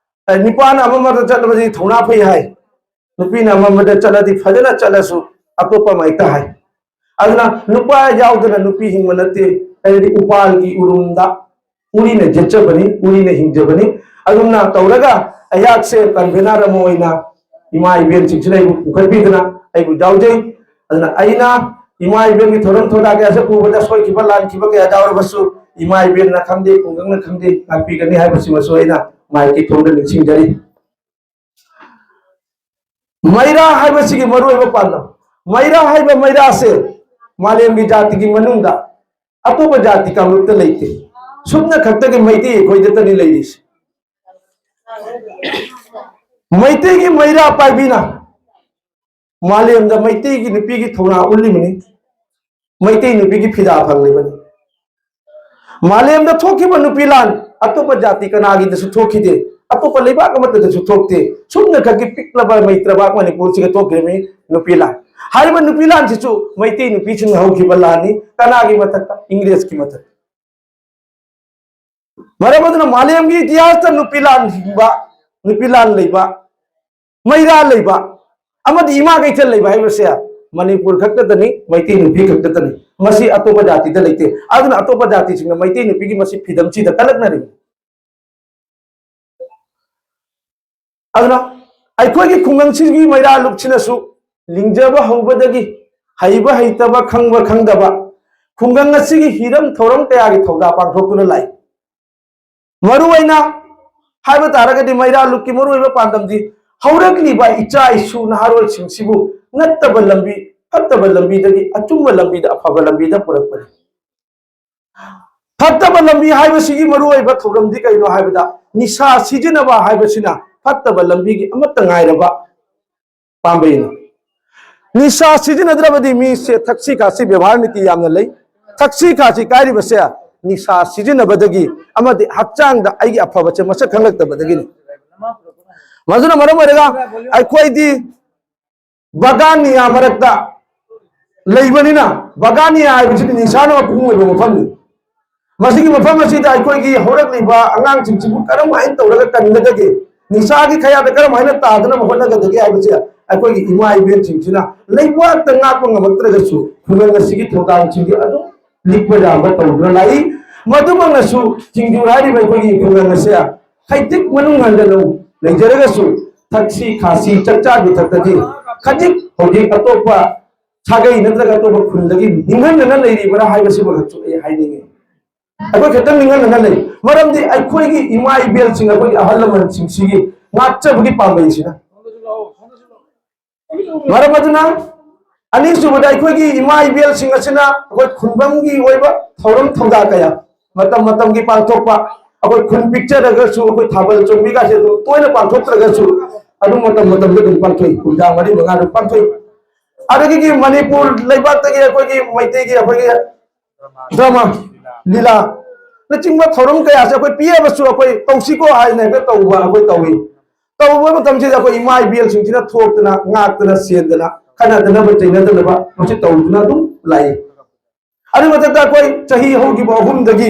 ꯑ, ꯅꯤꯄꯥꯅ ꯑꯃꯃꯗ ꯆꯠꯂꯕꯗꯤ ꯊꯧꯅꯥ ꯐꯩ ꯍꯥꯏ, ꯅꯨꯄꯤꯅ ꯑꯃꯃꯗ ꯆꯠꯂꯗꯤ ꯐꯖꯅ ꯆꯠꯂꯁꯨ ꯑꯇꯣꯞꯄ ꯑꯃ ꯍꯦꯛꯇ ꯍꯥꯏ꯫ ꯑꯗꯨꯅ ꯅꯨꯄꯥ ꯌꯥꯎꯗꯅ ꯅꯨꯄꯤ ꯍꯤꯡꯕ ꯅꯠꯇꯦ꯫ ꯍꯥꯏꯗꯤ ꯎꯄꯥꯜꯒꯤ ꯎꯔꯨꯝꯗ ꯎꯔꯤꯅ ꯌꯦꯠꯆꯕꯅꯤ, ꯎꯔꯤꯅ ꯍꯤꯡꯖꯕꯅꯤ꯫ ꯑꯗꯨꯝꯅ ꯇꯧꯔꯒ ꯑꯩꯍꯥꯛꯁꯦ ꯀꯟꯚꯦꯅꯔ ꯑꯃ ꯑꯣꯏꯅ ꯏꯃꯥ ꯏꯕꯦꯟꯁꯤꯡꯁꯤꯅ ꯑꯩꯕꯨ ꯄꯨꯈꯠꯄꯤꯗꯅ ꯑꯩꯕꯨ ꯌꯥꯎꯖꯩ꯫ ꯑꯗꯨꯅ ꯑꯩꯅ ꯏꯃꯥ ꯏꯕꯦꯟꯒꯤ ꯊꯧꯔꯝ ꯊꯧꯗꯥ ꯀꯌꯥꯁꯦ ꯄꯨꯕꯗ ꯁꯣꯏꯈꯤꯕ ꯂꯥꯟꯈꯤꯕ ꯀꯌꯥ ꯌꯥꯎꯔꯕꯁꯨ ꯏꯃꯥ ꯏꯕꯦꯟꯅ ꯈꯪꯗꯦ, ꯈꯨꯡꯒꯪꯅ ꯈꯪꯗꯦ, ꯉꯥꯛꯄꯤꯒꯅꯤ ꯍꯥꯏꯕꯁꯤꯃꯁꯨ ꯑꯩꯅ ꯃꯥꯏꯀꯩ ꯊꯣꯡꯗ ꯅꯤꯡꯁꯤꯡꯖꯔꯤ꯫ ꯃꯩꯔꯥ ꯍꯥꯏꯕꯁꯤꯒꯤ ꯃꯔꯨꯑꯣꯏꯕ ꯄꯥꯟꯗꯝ, ꯃꯩꯔꯥ ꯍꯥꯏꯕ ꯃꯩꯔꯥꯁꯦ ꯃꯥꯂꯦꯝꯒꯤ ꯖꯥꯇꯤꯒꯤ ꯃꯅꯨꯡꯗ ꯑꯇꯣꯞꯄ ꯖꯥꯇꯤ ꯀꯥꯡꯂꯨꯞꯇ ꯂꯩꯇꯦ꯫ ꯁꯨꯞꯅ ꯈꯛꯇꯒꯤ ꯃꯩꯇꯩ ꯑꯩꯈꯣꯏꯗꯇꯅꯤ ꯂꯩꯔꯤꯁꯦ꯫ ꯃꯩꯇꯩꯒꯤ ꯃꯩꯔꯥ ꯄꯥꯏꯕꯤꯅ ꯃꯥꯂꯦꯝꯗ ꯃꯩꯇꯩꯒꯤ ꯅꯨꯄꯤꯒꯤ ꯊꯧꯅꯥ ꯎꯠꯂꯤꯕꯅꯤ, ꯃꯩꯇꯩ ꯅꯨꯄꯤꯒꯤ ꯐꯤꯗꯥ ꯐꯪꯂꯤꯕꯅꯤ꯫ ꯃꯥꯂꯦꯝꯗ ꯊꯣꯛꯈꯤꯕ ꯅꯨꯄꯤ ꯂꯥꯟ ꯑꯇꯣꯞꯄ ꯖꯥꯇꯤ ꯀꯅꯥꯒꯤꯗꯁꯨ ꯊꯣꯛꯈꯤꯗꯦ, ꯑꯇꯣꯞꯄ ꯂꯩꯕꯥꯛ ꯑꯃꯠꯇꯗꯁꯨ ꯊꯣꯛꯇꯦ꯫ ꯁꯨꯞꯅ ꯈꯛꯀꯤ ꯄꯤꯛꯂꯕ ꯃꯩꯇ꯭ꯔꯕꯥꯛ ꯃꯅꯤꯄꯨꯔꯁꯤꯒ ꯊꯣꯛꯈꯤꯕꯅꯤ ꯅꯨꯄꯤ ꯂꯥꯟ꯫ ꯍꯥꯏꯔꯤꯕ ꯅꯨꯄꯤ ꯂꯥꯟꯁꯤꯁꯨ ꯃꯩꯇꯩ ꯅꯨꯄꯤꯁꯤꯡꯅ ꯍꯧꯈꯤꯕ ꯂꯥꯟꯅꯤ꯫ ꯀꯅꯥꯒꯤ ꯃꯊꯛꯇ? ꯏꯪꯔꯦꯖꯀꯤ ꯃꯊꯛꯇ꯫ ꯃꯔꯝ ꯑꯗꯨꯅ ꯃꯥꯂꯦꯝꯒꯤ ꯏꯇꯤꯍꯥꯁꯇ ꯅꯨꯄꯤ ꯂꯥꯟ ꯍꯤꯡꯕ, ꯅꯨꯄꯤ ꯂꯥꯟ ꯂꯩꯕ, ꯃꯩꯔꯥ ꯂꯩꯕ ꯑꯃꯗꯤ ꯏꯃꯥ ꯀꯩꯊꯦꯜ ꯂꯩꯕ ꯍꯥꯏꯕꯁꯦ ꯃꯅꯤꯄꯨꯔ ꯈꯛꯇꯗꯅꯤ, ꯃꯩꯇꯩ ꯅꯨꯄꯤ ꯈꯛꯇꯗꯅꯤ꯫ ꯃꯁꯤ ꯑꯇꯣꯞꯄ ꯖꯥꯇꯤꯗ ꯂꯩꯇꯦ꯫ ꯑꯗꯨꯅ ꯑꯇꯣꯞꯄ ꯖꯥꯇꯤꯁꯤꯡꯅ ꯃꯩꯇꯩ ꯅꯨꯄꯤꯒꯤ ꯃꯁꯤ ꯐꯤꯗꯝꯁꯤꯗ ꯀꯜꯂꯛꯅꯔꯤꯕꯅꯤ꯫ ꯑꯗꯨꯅ ꯑꯩꯈꯣꯏꯒꯤ ꯈꯨꯡꯒꯪꯁꯤꯒꯤ ꯃꯩꯔꯥ ꯂꯨꯞꯁꯤꯅꯁꯨ ꯂꯤꯡꯖꯕ ꯍꯧꯕꯗꯒꯤ ꯍꯩꯕ ꯍꯩꯇꯕ, ꯈꯪꯕ ꯈꯪꯗꯕ, ꯈꯨꯡꯒꯪ ꯑꯁꯤꯒꯤ ꯍꯤꯔꯝ ꯊꯧꯔꯝ ꯀꯌꯥꯒꯤ ꯊꯧꯗꯥ ꯄꯥꯡꯊꯣꯛꯇꯨꯅ ꯂꯥꯛꯏ꯫ ꯃꯔꯨꯑꯣꯏꯅ ꯍꯥꯏꯕ ꯇꯥꯔꯒꯗꯤ ꯃꯩꯔꯥ ꯂꯨꯞꯀꯤ ꯃꯔꯨꯑꯣꯏꯕ ꯄꯥꯟꯗꯝꯗꯤ ꯍꯧꯔꯛꯂꯤꯕ ꯏꯆꯥ ꯏꯁꯨ ꯅꯍꯥꯔꯣꯜꯁꯤꯡꯁꯤꯕꯨ ꯅꯠꯇꯕ ꯂꯝꯕꯤ, ꯐꯠꯇꯕ ꯂꯝꯕꯤꯗꯒꯤ ꯑꯆꯨꯝꯕ ꯂꯝꯕꯤꯗ, ꯑꯐꯕ ꯂꯝꯕꯤꯗ ꯄꯨꯔꯛꯄꯅꯤ꯫ ꯐꯠꯇꯕ ꯂꯝꯕꯤ ꯍꯥꯏꯕꯁꯤꯒꯤ ꯃꯔꯨꯑꯣꯏꯕ ꯊꯧꯔꯝꯗꯤ ꯀꯩꯅꯣ ꯍꯥꯏꯕꯗ, ꯅꯤꯁꯥ ꯁꯤꯖꯤꯟꯅꯕ ꯍꯥꯏꯕꯁꯤꯅ ꯐꯠꯇꯕ ꯂꯝꯕꯤꯒꯤ ꯑꯃꯠꯇ ꯉꯥꯏꯔꯕ ꯄꯥꯝꯕꯩꯅꯤ꯫ ꯅꯤꯁꯥ ꯁꯤꯖꯤꯟꯅꯗ꯭ꯔꯕꯗꯤ ꯃꯤꯁꯦ ꯊꯛꯁꯤ ꯈꯥꯁꯤ ꯕꯦꯕꯥꯔ ꯅꯤꯇꯤ ꯌꯥꯝꯅ ꯂꯩ꯫ ꯊꯛꯁꯤ ꯈꯥꯁꯤ ꯀꯥꯏꯔꯤꯕꯁꯦ ꯅꯤꯁꯥ ꯁꯤꯖꯤꯟꯅꯕꯗꯒꯤ ꯑꯃꯗꯤ ꯍꯛꯆꯥꯡꯗ ꯑꯩꯒꯤ ꯑꯐꯕꯁꯦ ꯃꯁꯛ ꯈꯪꯂꯛꯇꯕꯗꯒꯤꯅꯤ꯫ ꯃꯗꯨꯅ ꯃꯔꯝ ꯑꯣꯏꯔꯒ ꯑꯩꯈꯣꯏꯗꯤ ꯕꯒꯥꯅꯤꯌꯥ ꯃꯔꯛꯇ ꯂꯩꯕꯅꯤꯅ, ꯕꯒꯥꯅꯤꯌꯥ ꯍꯥꯏꯕꯁꯤꯗꯤ ꯅꯤꯁꯥꯅ ꯃꯄꯨꯡ ꯑꯣꯏꯕ ꯃꯐꯝꯅꯤ꯫ ꯃꯁꯤꯒꯤ ꯃꯐꯝ ꯑꯁꯤꯗ ꯑꯩꯈꯣꯏꯒꯤ ꯍꯧꯔꯛꯂꯤꯕ ꯑꯉꯥꯡꯁꯤꯡꯁꯤꯕꯨ ꯀꯔꯝ ꯍꯥꯏꯅ ꯇꯧꯔꯒ ꯀꯟꯒꯗꯒꯦ, ꯅꯤꯁꯥꯒꯤ ꯈꯌꯥꯗ ꯀꯔꯝ ꯍꯥꯏꯅ ꯇꯥꯗꯅꯕ ꯍꯣꯠꯅꯒꯗꯒꯦ ꯍꯥꯏꯕꯁꯦ ꯑꯩꯈꯣꯏꯒꯤ ꯏꯃꯥ ꯏꯕꯦꯟꯁꯤꯡꯁꯤꯅ ꯂꯩꯕꯥꯛꯇ ꯉꯥꯛꯄ ꯉꯝꯃꯛꯇ꯭ꯔꯒꯁꯨ ꯈꯨꯡꯒꯪ ꯑꯁꯤꯒꯤ ꯊꯧꯗꯥꯡꯁꯤꯡꯗꯤ ꯑꯗꯨꯝ ꯂꯤꯛꯄ ꯌꯥꯕ ꯇꯧꯗꯨꯅ ꯂꯥꯛꯏ꯫ ꯃꯗꯨꯃꯛꯅꯁꯨ ꯁꯤꯡꯖꯨ ꯍꯥꯏꯔꯤꯕ ꯑꯩꯈꯣꯏꯒꯤ ꯈꯨꯡꯒꯪ ꯑꯁꯦ ꯍꯩꯇꯤꯛ ꯃꯅꯨꯡ ꯍꯟꯗꯅ ꯂꯩꯖꯔꯒꯁꯨ ꯊꯛꯁꯤ ꯈꯥꯁꯤ ꯆꯥꯛꯆꯥ ꯌꯨꯊꯛꯇꯗꯤ ꯈꯖꯤꯛ ꯍꯧꯖꯤꯛ ꯑꯇꯣꯞꯄ ꯁꯥꯒꯩ ꯅꯠꯇ꯭ꯔꯒ ꯑꯇꯣꯞꯄ ꯈꯨꯟꯗꯒꯤ ꯅꯤꯡꯍꯟꯅꯅ ꯂꯩꯔꯤꯕ꯭ꯔꯥ ꯍꯥꯏꯕꯁꯤꯃꯛꯁꯨ ꯑꯩ ꯍꯥꯏꯅꯤꯡꯉꯤ꯫ ꯑꯩꯈꯣꯏ ꯈꯛꯇꯪ ꯅꯤꯡꯍꯟꯅꯅ ꯂꯩ꯫ ꯃꯔꯝꯗꯤ ꯑꯩꯈꯣꯏꯒꯤ ꯏꯃꯥ ꯏꯕꯦꯜꯁꯤꯡ, ꯑꯩꯈꯣꯏꯒꯤ ꯑꯍꯜ ꯂꯃꯟꯁꯤꯡꯁꯤꯒꯤ ꯉꯥꯛꯆꯕꯒꯤ ꯄꯥꯝꯕꯩꯁꯤꯅ꯫ ꯃꯔꯝ ꯑꯗꯨꯅ ꯑꯅꯤꯁꯨꯕꯗ ꯑꯩꯈꯣꯏꯒꯤ ꯏꯃꯥ ꯏꯕꯦꯜꯁꯤꯡ ꯑꯁꯤꯅ ꯑꯩꯈꯣꯏ ꯈꯨꯡꯒꯪꯒꯤ ꯑꯣꯏꯕ ꯊꯧꯔꯝ ꯊꯧꯗꯥ ꯀꯌꯥ ꯃꯇꯝ ꯃꯇꯝꯒꯤ ꯄꯥꯡꯊꯣꯛꯄ, ꯑꯩꯈꯣꯏ ꯈꯨꯟ ꯄꯤꯛꯆꯔꯒꯁꯨ ꯑꯩꯈꯣꯏ ꯊꯥꯕꯜ ꯆꯣꯡꯕꯤꯒꯁꯦ ꯑꯗꯨꯝ ꯇꯣꯏꯅ ꯄꯥꯡꯊꯣꯛꯇ꯭ꯔꯒꯁꯨ ꯑꯗꯨꯝ ꯃꯇꯝ ꯃꯇꯝꯗ ꯑꯗꯨꯝ ꯄꯥꯡꯊꯣꯛꯏ, ꯀꯨꯝꯖꯥ ꯃꯔꯤ ꯃꯉꯥ ꯑꯗꯨꯝ ꯄꯥꯡꯊꯣꯛꯏ꯫ ꯑꯗꯒꯤ ꯃꯅꯤꯄꯨꯔ ꯂꯩꯕꯥꯛꯇꯒꯤ ꯑꯩꯈꯣꯏꯒꯤ ꯃꯩꯇꯩꯒꯤ ꯑꯩꯈꯣꯏꯒꯤ ꯗ꯭ꯔꯃꯥ, ꯂꯤꯂꯥ ꯅꯆꯤꯡꯕ ꯊꯧꯔꯝ ꯀꯌꯥꯁꯦ ꯑꯩꯈꯣꯏ ꯄꯤꯛꯑꯕꯁꯨ ꯑꯩꯈꯣꯏ ꯇꯧꯁꯤꯀꯣ ꯍꯥꯏꯅ ꯍꯦꯛꯇ ꯇꯧꯕ ꯑꯩꯈꯣꯏ ꯇꯧꯏ꯫ ꯇꯧꯕ ꯃꯇꯝꯁꯤꯗ ꯑꯩꯈꯣꯏ ꯏꯃꯥ ꯏꯕꯦꯜꯁꯤꯡꯁꯤꯅ ꯊꯣꯛꯇꯅ ꯉꯥꯛꯇꯅ ꯁꯦꯟꯗꯅ ꯈꯠꯅꯗꯅꯕ ꯆꯩꯅꯗꯅꯕ ꯃꯁꯤ ꯇꯧꯗꯨꯅ ꯑꯗꯨꯝ ꯂꯥꯛꯏ꯫ ꯑꯗꯨꯒꯤ ꯃꯊꯛꯇ ꯑꯩꯈꯣꯏ ꯆꯍꯤ ꯍꯧꯈꯤꯕ ꯑꯍꯨꯝꯗꯒꯤ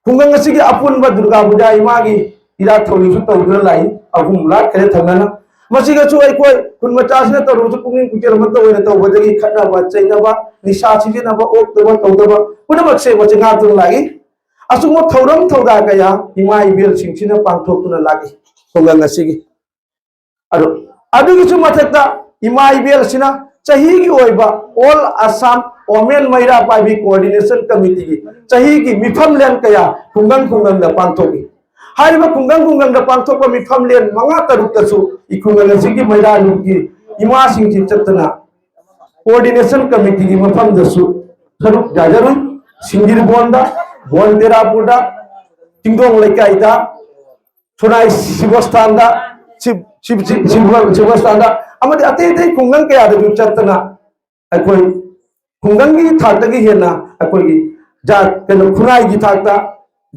ꯈꯨꯡꯒꯪ ꯑꯁꯤꯒꯤ ꯑꯄꯨꯟꯕ ꯗꯨꯔꯒꯥ ꯄꯨꯖꯥ ꯏꯃꯥꯒꯤ ꯏꯔꯥꯠ ꯊꯧꯅꯤꯁꯨ ꯇꯧꯗꯨꯅ ꯂꯥꯛꯏ꯫ ꯑꯍꯨꯝ ꯂꯥꯠꯈ꯭ꯔꯦ ꯊꯪꯅꯅ꯫ ꯃꯁꯤꯒꯁꯨ ꯑꯩꯈꯣꯏ ꯈꯨꯟ ꯃꯆꯥꯁꯤꯅ ꯇꯧꯔꯨꯕꯁꯨ ꯄꯨꯛꯅꯤꯡ ꯄꯨꯛꯆꯦꯜ ꯑꯃꯠꯇ ꯑꯣꯏꯅ ꯇꯧꯕꯗꯒꯤ ꯈꯠꯅꯕ ꯆꯩꯅꯕ, ꯅꯤꯁꯥ ꯁꯤꯖꯤꯟꯅꯕ, ꯑꯣꯛꯇꯕ ꯇꯧꯗꯕ ꯄꯨꯝꯅꯃꯛꯁꯦ ꯃꯁꯤ ꯉꯥꯛꯇꯨꯅ ꯂꯥꯛꯏ꯫ ꯑꯁꯨꯝꯕ ꯊꯧꯔꯝ ꯊꯧꯗꯥ ꯀꯌꯥ ꯏꯃꯥ ꯏꯕꯦꯜꯁꯤꯡꯁꯤꯅ ꯄꯥꯡꯊꯣꯛꯇꯨꯅ ꯂꯥꯛꯏ ꯈꯨꯡꯒꯪ ꯑꯁꯤꯒꯤ꯫ ꯑꯗꯣ ꯑꯗꯨꯒꯤꯁꯨ ꯃꯊꯛꯇ ꯏꯃꯥ ꯏꯕꯦꯜꯁꯤꯅ ꯆꯍꯤꯒꯤ ꯑꯣꯏꯕ All Assam Women ꯃꯩꯔꯥ ꯄꯥꯏꯕꯤ Coordination Committeeꯒꯤ ꯆꯍꯤꯒꯤ ꯃꯤꯐꯝꯂꯦꯟ ꯀꯌꯥ ꯈꯨꯡꯒꯪ ꯈꯨꯡꯒꯪꯗ ꯄꯥꯡꯊꯣꯛꯏ꯫ ꯍꯥꯏꯔꯤꯕ ꯈꯨꯡꯒꯪ ꯈꯨꯡꯒꯪꯗ ꯄꯥꯡꯊꯣꯛꯄ ꯃꯤꯐꯝꯂꯦꯟ ꯃꯉꯥ ꯇꯔꯨꯛꯇꯁꯨ ꯏꯈꯨꯡꯒꯪ ꯑꯁꯤꯒꯤ ꯃꯩꯔꯥ ꯂꯨꯞꯀꯤ ꯏꯃꯥꯁꯤꯡꯁꯤ ꯆꯠꯇꯅ Coordination Committeeꯒꯤ ꯃꯐꯝꯗꯁꯨ ꯁꯔꯨꯛ ꯌꯥꯖꯔꯨꯏ꯫ ꯁꯤꯡꯒꯤꯔꯕꯣꯟꯗ, ꯕꯣꯟ ꯇꯦꯔꯥꯄꯨꯔꯗ, ꯆꯤꯡꯗꯣꯡ ꯂꯩꯀꯥꯏꯗ, ꯁꯣꯅꯥꯏ ꯁꯤꯕꯁꯊꯥꯟꯗ, ꯁꯤꯕ ꯁꯤꯕ ꯁꯤꯕ ꯁꯤꯕꯁꯊꯥꯟꯗ ꯑꯃꯗꯤ ꯑꯇꯩ ꯑꯇꯩ ꯈꯨꯡꯒꯪ ꯀꯌꯥꯗꯁꯨ ꯆꯠꯇꯅ ꯑꯩꯈꯣꯏ ꯈꯨꯡꯒꯪꯒꯤ ꯊꯥꯛꯇꯒꯤ ꯍꯦꯟꯅ ꯑꯩꯈꯣꯏꯒꯤ ꯖꯥꯠ ꯀꯩꯅꯣ ꯈꯨꯟꯅꯥꯏꯒꯤ ꯊꯥꯛꯇ,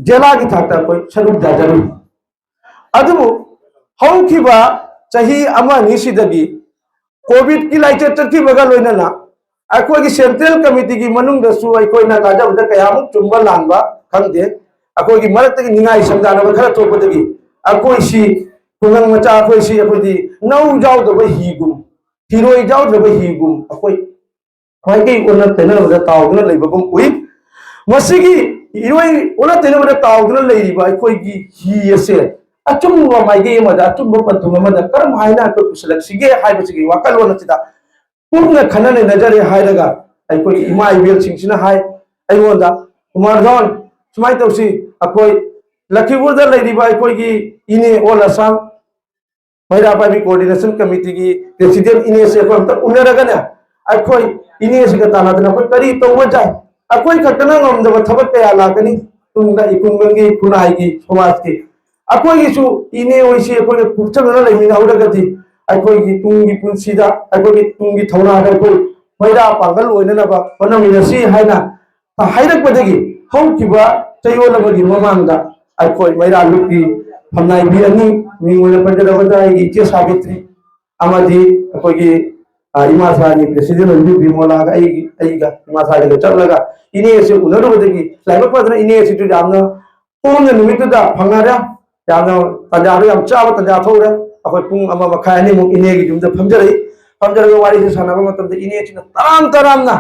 ꯖꯤꯂꯥꯒꯤ ꯊꯥꯛꯇ ꯑꯩꯈꯣꯏ ꯁꯔꯨꯛ ꯌꯥꯖꯔꯨꯏ꯫ ꯑꯗꯨꯕꯨ ꯍꯧꯈꯤꯕ ꯆꯍꯤ ꯑꯃ ꯑꯅꯤꯁꯤꯗꯒꯤ ꯀꯣꯚꯤꯗꯀꯤ ꯂꯥꯏꯆꯠ ꯆꯠꯈꯤꯕꯒ ꯂꯣꯏꯅꯅ ꯑꯩꯈꯣꯏꯒꯤ Central Committeeꯒꯤ ꯃꯅꯨꯡꯗꯁꯨ ꯑꯩꯈꯣꯏꯅ ꯊꯥꯖꯕꯗ ꯀꯌꯥꯃꯨꯛ ꯆꯨꯝꯕ ꯂꯥꯟꯕ ꯈꯪꯗꯦ꯫ ꯑꯩꯈꯣꯏꯒꯤ ꯃꯔꯛꯇꯒꯤ ꯅꯤꯡꯉꯥꯏ ꯁꯪꯗꯥꯅꯕ ꯈꯔ ꯊꯣꯛꯄꯗꯒꯤ ꯑꯩꯈꯣꯏꯁꯤ ꯈꯨꯡꯒꯪ ꯃꯆꯥ ꯑꯩꯈꯣꯏꯁꯤ ꯑꯩꯈꯣꯏꯗꯤ ꯅꯧ ꯌꯥꯎꯗꯕ ꯍꯤꯒꯨꯝ, ꯍꯤꯔꯣꯏ ꯌꯥꯎꯗ꯭ꯔꯕ ꯍꯤꯒꯨꯝ ꯑꯩꯈꯣꯏ ꯈ꯭ꯋꯥꯏꯗꯒꯤ ꯑꯣꯟꯅ ꯇꯩꯅꯕꯗ ꯇꯥꯎꯗꯨꯅ ꯂꯩꯕꯒꯨꯝ ꯎꯏ꯫ ꯃꯁꯤꯒꯤ ꯏꯔꯣꯏ ꯑꯣꯟꯅ ꯇꯩꯅꯕꯗ ꯇꯥꯎꯗꯨꯅ ꯂꯩꯔꯤꯕ ꯑꯩꯈꯣꯏꯒꯤ ꯍꯤ ꯑꯁꯦ ꯑꯆꯨꯝꯕ ꯃꯥꯏꯀꯩ ꯑꯃꯗ, ꯑꯆꯨꯝꯕ ꯄꯟꯊꯨꯡ ꯑꯃꯗ ꯀꯔꯝ ꯍꯥꯏꯅ ꯑꯩꯈꯣꯏ ꯄꯨꯁꯤꯜꯂꯛꯁꯤꯒꯦ ꯍꯥꯏꯕꯁꯤꯒꯤ ꯋꯥꯈꯜꯂꯣꯟ ꯑꯁꯤꯗ ꯀꯨꯞꯅ ꯈꯟꯅ ꯅꯩꯅꯖꯔꯦ ꯍꯥꯏꯔꯒ ꯑꯩꯈꯣꯏꯒꯤ ꯏꯃꯥ ꯏꯕꯦꯜꯁꯤꯡꯁꯤꯅ ꯍꯥꯏ ꯑꯩꯉꯣꯟꯗ, "ꯀꯨꯃꯥꯔ ꯖꯣꯟ, ꯁꯨꯃꯥꯏꯅ ꯇꯧꯁꯤ, ꯑꯩꯈꯣꯏ ꯂꯈꯤꯄꯨꯔꯗ ꯂꯩꯔꯤꯕ ꯑꯩꯈꯣꯏꯒꯤ ꯏꯅꯦ All Assam ꯃꯩꯔꯥ ꯄꯥꯏꯕꯤ Coordination Committeeꯒꯤ President ꯏꯅꯦꯁꯦ ꯑꯩꯈꯣꯏ ꯑꯝꯇ ꯎꯅꯔꯒꯅꯦ, ꯑꯩꯈꯣꯏ ꯏꯅꯦꯁꯤꯒ ꯇꯥꯟꯅꯗꯅ ꯑꯩꯈꯣꯏ ꯀꯔꯤ ꯇꯧꯕ ꯌꯥꯏ? ꯑꯩꯈꯣꯏ ꯈꯛꯇꯅ ꯉꯝꯗꯕ ꯊꯕꯛ ꯀꯌꯥ ꯂꯥꯛꯀꯅꯤ ꯇꯨꯡꯗ ꯏꯈꯨꯡꯒꯪꯒꯤ, ꯈꯨꯟꯅꯥꯏꯒꯤ, ꯁꯃꯥꯖꯀꯤ꯫ ꯑꯩꯈꯣꯏꯒꯤꯁꯨ ꯏꯅꯦ ꯍꯣꯏꯁꯤ ꯑꯩꯈꯣꯏꯒ ꯀꯨꯞꯆꯗꯨꯅ ꯂꯩꯃꯤꯟꯅꯍꯧꯔꯒꯗꯤ ꯑꯩꯈꯣꯏꯒꯤ ꯇꯨꯡꯒꯤ ꯄꯨꯟꯁꯤꯗ, ꯑꯩꯈꯣꯏꯒꯤ ꯇꯨꯡꯒꯤ ꯊꯧꯅꯥꯗ ꯑꯩꯈꯣꯏ ꯃꯩꯔꯥ ꯄꯥꯡꯒꯜ ꯑꯣꯏꯅꯅꯕ ꯍꯣꯠꯅꯃꯤꯟꯅꯁꯤ" ꯍꯥꯏꯅ ꯍꯥꯏꯔꯛꯄꯗꯒꯤ ꯍꯧꯈꯤꯕ ꯆꯌꯣꯜ ꯑꯃꯒꯤ ꯃꯃꯥꯡꯗ ꯑꯩꯈꯣꯏ ꯃꯩꯔꯥ ꯂꯨꯞꯀꯤ ꯐꯝꯅꯥꯏꯕꯤ ꯑꯅꯤ, ꯃꯤꯡ ꯑꯣꯏꯅ ꯄꯟꯖꯔꯕꯗ ꯑꯩꯒꯤ ꯏꯆꯦ ꯁꯥꯕꯤꯇ꯭ꯔꯤ ꯑꯃꯗꯤ ꯑꯩꯈꯣꯏꯒꯤ ꯑ, ꯏꯃꯥ ꯁꯥꯔꯒꯤ ꯄ꯭ꯔꯦꯁꯤꯗꯦꯟ ꯑꯣꯏꯕꯤ ꯕꯤꯃꯣꯂꯥꯒ ꯑꯩ, ꯑꯩꯒ ꯏꯃꯥ ꯁꯥꯔꯒ ꯆꯠꯂꯒ ꯏꯅꯦ ꯑꯁꯤ ꯎꯅꯔꯨꯕꯗꯒꯤ ꯂꯥꯏꯕꯛ ꯐꯗꯅ ꯏꯅꯦ ꯑꯁꯤꯁꯨ ꯌꯥꯝꯅ ꯍꯣꯡꯅ ꯅꯨꯃꯤꯠꯇꯨꯗ ꯐꯪꯅꯔꯦ꯫ ꯌꯥꯝꯅ ꯇꯥꯟꯖꯥꯗꯣ ꯌꯥꯝ ꯆꯥꯕ ꯇꯥꯟꯖꯥ ꯊꯣꯛꯎꯔꯦ꯫ ꯑꯩꯈꯣꯏ ꯄꯨꯡ ꯑꯃ ꯃꯈꯥꯏ ꯑꯅꯤꯃꯨꯛ ꯏꯅꯦꯒꯤ ꯌꯨꯝꯗ ꯐꯝꯖꯔꯛꯏ꯫ ꯐꯝꯖꯔꯒ ꯋꯥꯔꯤꯁꯦ ꯁꯥꯟꯅꯕ ꯃꯇꯝꯗ ꯏꯅꯦꯁꯤꯅ ꯇꯔꯥꯝ ꯇꯔꯥꯝꯅ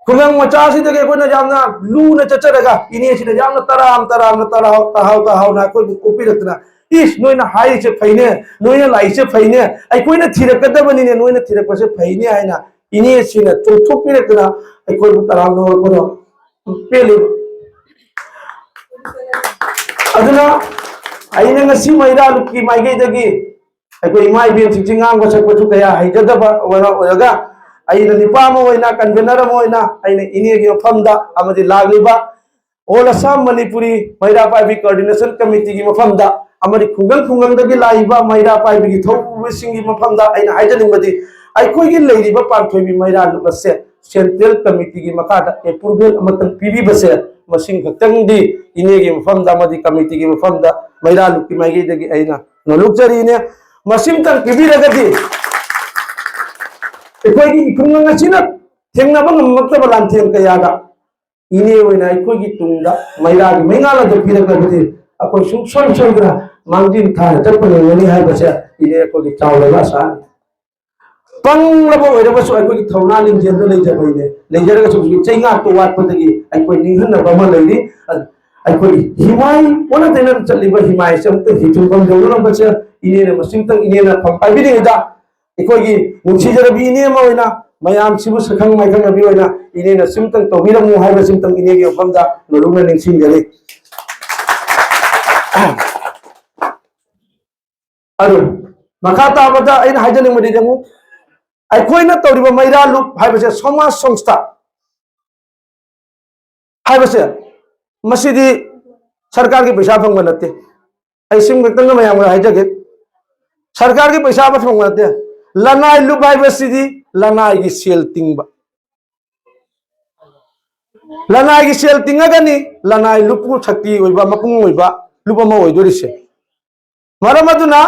ꯈꯨꯡꯒꯪ ꯃꯆꯥꯁꯤꯗꯒꯤ ꯑꯩꯈꯣꯏꯅ ꯌꯥꯝꯅ ꯂꯨꯅ ꯆꯠꯆꯔꯒ ꯏꯅꯦꯁꯤꯅ ꯌꯥꯝꯅ ꯇꯔꯥꯝ ꯇꯔꯥꯝꯅ ꯇꯔꯥꯎ ꯇꯍꯥꯎ ꯇꯍꯥꯎꯅ ꯑꯩꯈꯣꯏꯕꯨ ꯑꯣꯛꯄꯤꯔꯛꯇꯅ, "ꯏꯁ, ꯅꯣꯏꯅ ꯍꯥꯏꯔꯤꯁꯦ ꯐꯩꯅꯦ, ꯅꯣꯏꯅ ꯂꯥꯛꯏꯁꯦ ꯐꯩꯅꯦ, ꯑꯩꯈꯣꯏꯅ ꯊꯤꯔꯛꯀꯗꯕꯅꯤꯅꯦ, ꯅꯣꯏꯅ ꯊꯤꯔꯛꯄꯁꯦ ꯐꯩꯅꯦ" ꯍꯥꯏꯅ ꯏꯅꯦꯁꯤꯅ ꯆꯣꯡꯊꯣꯛꯄꯤꯔꯛꯇꯅ ꯑꯩꯈꯣꯏꯕꯨ ꯇꯔꯥꯝꯅ ꯑꯣꯛꯄꯗꯣ ꯄꯦꯜꯂꯤꯕ꯫ ꯑꯗꯨꯅ ꯑꯩꯅ ꯉꯁꯤ ꯃꯩꯔꯥ ꯂꯨꯞꯀꯤ ꯃꯥꯏꯀꯩꯗꯒꯤ ꯑꯩꯈꯣꯏ ꯏꯃꯥ ꯏꯕꯦꯟꯁꯤꯡꯁꯤ ꯉꯥꯡꯕ ꯁꯛꯄꯁꯨ ꯀꯌꯥ ꯍꯩꯖꯗꯕ ꯑꯣꯏꯔ-, ꯑꯣꯏꯔꯒ ꯑꯩꯅ ꯅꯨꯄꯥ ꯑꯃ ꯑꯣꯏꯅ, ꯀꯟꯚꯦꯅꯔ ꯑꯃ ꯑꯣꯏꯅ ꯑꯩꯅ ꯏꯅꯦꯒꯤ ꯃꯐꯝꯗ ꯑꯃꯗꯤ ꯂꯥꯛꯂꯤꯕ ꯑꯣꯜ ꯑꯁꯥꯝ ꯃꯅꯤꯄꯨꯔꯤ ꯃꯩꯔꯥ ꯄꯥꯏꯕꯤ ꯀꯣꯑꯣꯔꯗꯤꯅꯦꯁꯟ ꯀꯃꯤꯇꯤꯒꯤ ꯃꯐꯝꯗ ꯑꯃꯗꯤ ꯈꯨꯡꯒꯪ ꯈꯨꯡꯒꯪꯗꯒꯤ ꯂꯥꯛꯏꯕ ꯃꯩꯔꯥ ꯄꯥꯏꯕꯤꯒꯤ ꯊꯧꯄꯨꯕꯁꯤꯡꯒꯤ ꯃꯐꯝꯗ ꯑꯩꯅ ꯍꯥꯏꯖꯅꯤꯡꯕꯗꯤ, ꯑꯩꯈꯣꯏꯒꯤ ꯂꯩꯔꯤꯕ ꯄꯥꯟꯊꯣꯏꯕꯤ ꯃꯩꯔꯥ ꯂꯨꯞ ꯑꯁꯦ ꯁꯦꯟꯇ꯭ꯔꯦꯜ ꯀꯃꯤꯇꯤꯒꯤ ꯃꯈꯥꯗ ꯑꯦꯄ꯭ꯔꯨꯚꯦꯜ ꯑꯃꯇꯪ ꯄꯤꯕꯤꯕꯁꯦ, ꯃꯁꯤꯡ ꯈꯛꯇꯪꯗꯤ ꯏꯅꯦꯒꯤ ꯃꯐꯝꯗ ꯑꯃꯗꯤ ꯀꯃꯤꯇꯤꯒꯤ ꯃꯐꯝꯗ ꯃꯩꯔꯥ ꯂꯨꯞꯀꯤ ꯃꯥꯏꯀꯩꯗꯒꯤ ꯑꯩꯅ ꯅꯣꯂꯨꯛꯆꯔꯤꯅꯦ꯫ ꯃꯁꯤꯝꯇꯪ ꯄꯤꯕꯤꯔꯒꯗꯤ ꯑꯩꯈꯣꯏꯒꯤ ꯈꯨꯡꯒꯪ ꯑꯁꯤꯅ ꯊꯦꯡꯅꯕ ꯉꯝꯃꯛꯇꯕ ꯂꯥꯟꯊꯦꯡ ꯀꯌꯥꯗ ꯏꯅꯦ ꯑꯣꯏꯅ ꯑꯩꯈꯣꯏꯒꯤ ꯇꯨꯡꯗ ꯃꯩꯔꯥꯒꯤ ꯃꯩꯉꯥꯜ ꯑꯗꯨ ꯄꯤꯔꯛꯂꯕꯗꯤ ꯑꯩꯈꯣꯏ ꯁꯨꯡꯁꯣꯏ ꯁꯣꯏꯗꯅ ꯃꯥꯡꯖꯤꯜ ꯊꯥꯅ ꯆꯠꯄ ꯉꯝꯒꯅꯤ ꯍꯥꯏꯕꯁꯦ ꯏꯅꯦ ꯑꯩꯈꯣꯏꯒꯤ ꯆꯥꯎꯔꯕ ꯑꯁꯥꯅꯤ꯫ ꯄꯪꯂꯕ ꯑꯣꯏꯔꯒꯁꯨ ꯑꯩꯈꯣꯏꯒꯤ ꯊꯧꯅꯥ ꯂꯤꯡꯖꯦꯜꯗꯣ ꯂꯩꯖꯕꯩꯅꯦ꯫ ꯂꯩꯖꯔꯒꯁꯨ ꯍꯧꯖꯤꯛ ꯆꯩꯉꯥꯛꯇ ꯋꯥꯠꯄꯗꯒꯤ ꯑꯩꯈꯣꯏ ꯅꯤꯡꯍꯟꯅꯕ ꯑꯃ ꯂꯩꯔꯤ꯫ ꯑ-, ꯑꯩꯈꯣꯏꯒꯤ ꯍꯤꯃꯥꯏ ꯑꯣꯟꯅ ꯇꯩꯅꯅ ꯆꯠꯂꯤꯕ ꯍꯤꯃꯥꯏꯁꯦ ꯑꯃꯨꯛꯇ ꯍꯤ ꯊꯨꯡꯐꯝ ꯌꯧꯅꯅꯕꯁꯦ ꯏꯅꯦꯅ ꯃꯁꯤꯝꯇꯪ ꯏꯅꯦꯅ ꯐꯝ ꯄꯥꯏꯕꯤꯔꯤꯉꯩꯗ ꯑꯩꯈꯣꯏꯒꯤ ꯅꯨꯡꯁꯤꯖꯔꯕꯤ ꯏꯅꯦ ꯑꯃ ꯑꯣꯏꯅ ꯃꯌꯥꯝꯁꯤꯕꯨ ꯁꯛꯈꯪ ꯃꯥꯏꯈꯪꯅꯕꯤ ꯑꯣꯏꯅ ꯏꯅꯦꯅ ꯁꯤꯝꯇꯪ ꯇꯧꯕꯤꯔꯝꯃꯨ ꯍꯥꯏꯕꯁꯤꯝꯇꯪ ꯏꯅꯦꯒꯤ ꯃꯐꯝꯗ ꯅꯣꯂꯨꯛꯅ ꯅꯤꯡꯁꯤꯡꯖꯔꯤ꯫ ꯑꯗꯨ ꯃꯈꯥ ꯇꯥꯕꯗ ꯑꯩꯅ ꯍꯥꯏꯖꯅꯤꯡꯕꯗꯤ ꯌꯦꯡꯉꯨ, ꯑꯩꯈꯣꯏꯅ ꯇꯧꯔꯤꯕ ꯃꯩꯔꯥ ꯂꯨꯞ ꯍꯥꯏꯕꯁꯦ ꯁꯃꯥꯖ ꯁꯪꯁꯊꯥ ꯍꯥꯏꯕꯁꯦ ꯃꯁꯤꯗꯤ ꯁꯔꯀꯥꯔꯒꯤ ꯄꯩꯁꯥ ꯐꯪꯕ ꯅꯠꯇꯦ꯫ ꯑꯩ ꯁꯤꯝ ꯈꯛꯇꯪꯒ ꯃꯌꯥꯝꯒ ꯍꯥꯏꯖꯒꯦ, ꯁꯔꯀꯥꯔꯒꯤ ꯄꯩꯁꯥ ꯑꯃ ꯐꯪꯕ ꯅꯠꯇꯦ꯫ ꯂꯅꯥꯏ ꯂꯨꯞ ꯍꯥꯏꯕꯁꯤꯗꯤ ꯂꯅꯥꯏꯒꯤ ꯁꯦꯜ ꯇꯤꯡꯕ, ꯂꯅꯥꯏꯒꯤ ꯁꯦꯜ ꯇꯤꯡꯉꯒꯅꯤ ꯂꯅꯥꯏ ꯂꯨꯞꯄꯨ ꯁꯛꯇꯤ ꯑꯣꯏꯕ, ꯃꯄꯨꯡ ꯑꯣꯏꯕ ꯂꯨꯞ ꯑꯃ ꯑꯣꯏꯗꯣꯔꯤꯁꯦ꯫ ꯃꯔꯝ ꯑꯗꯨꯅ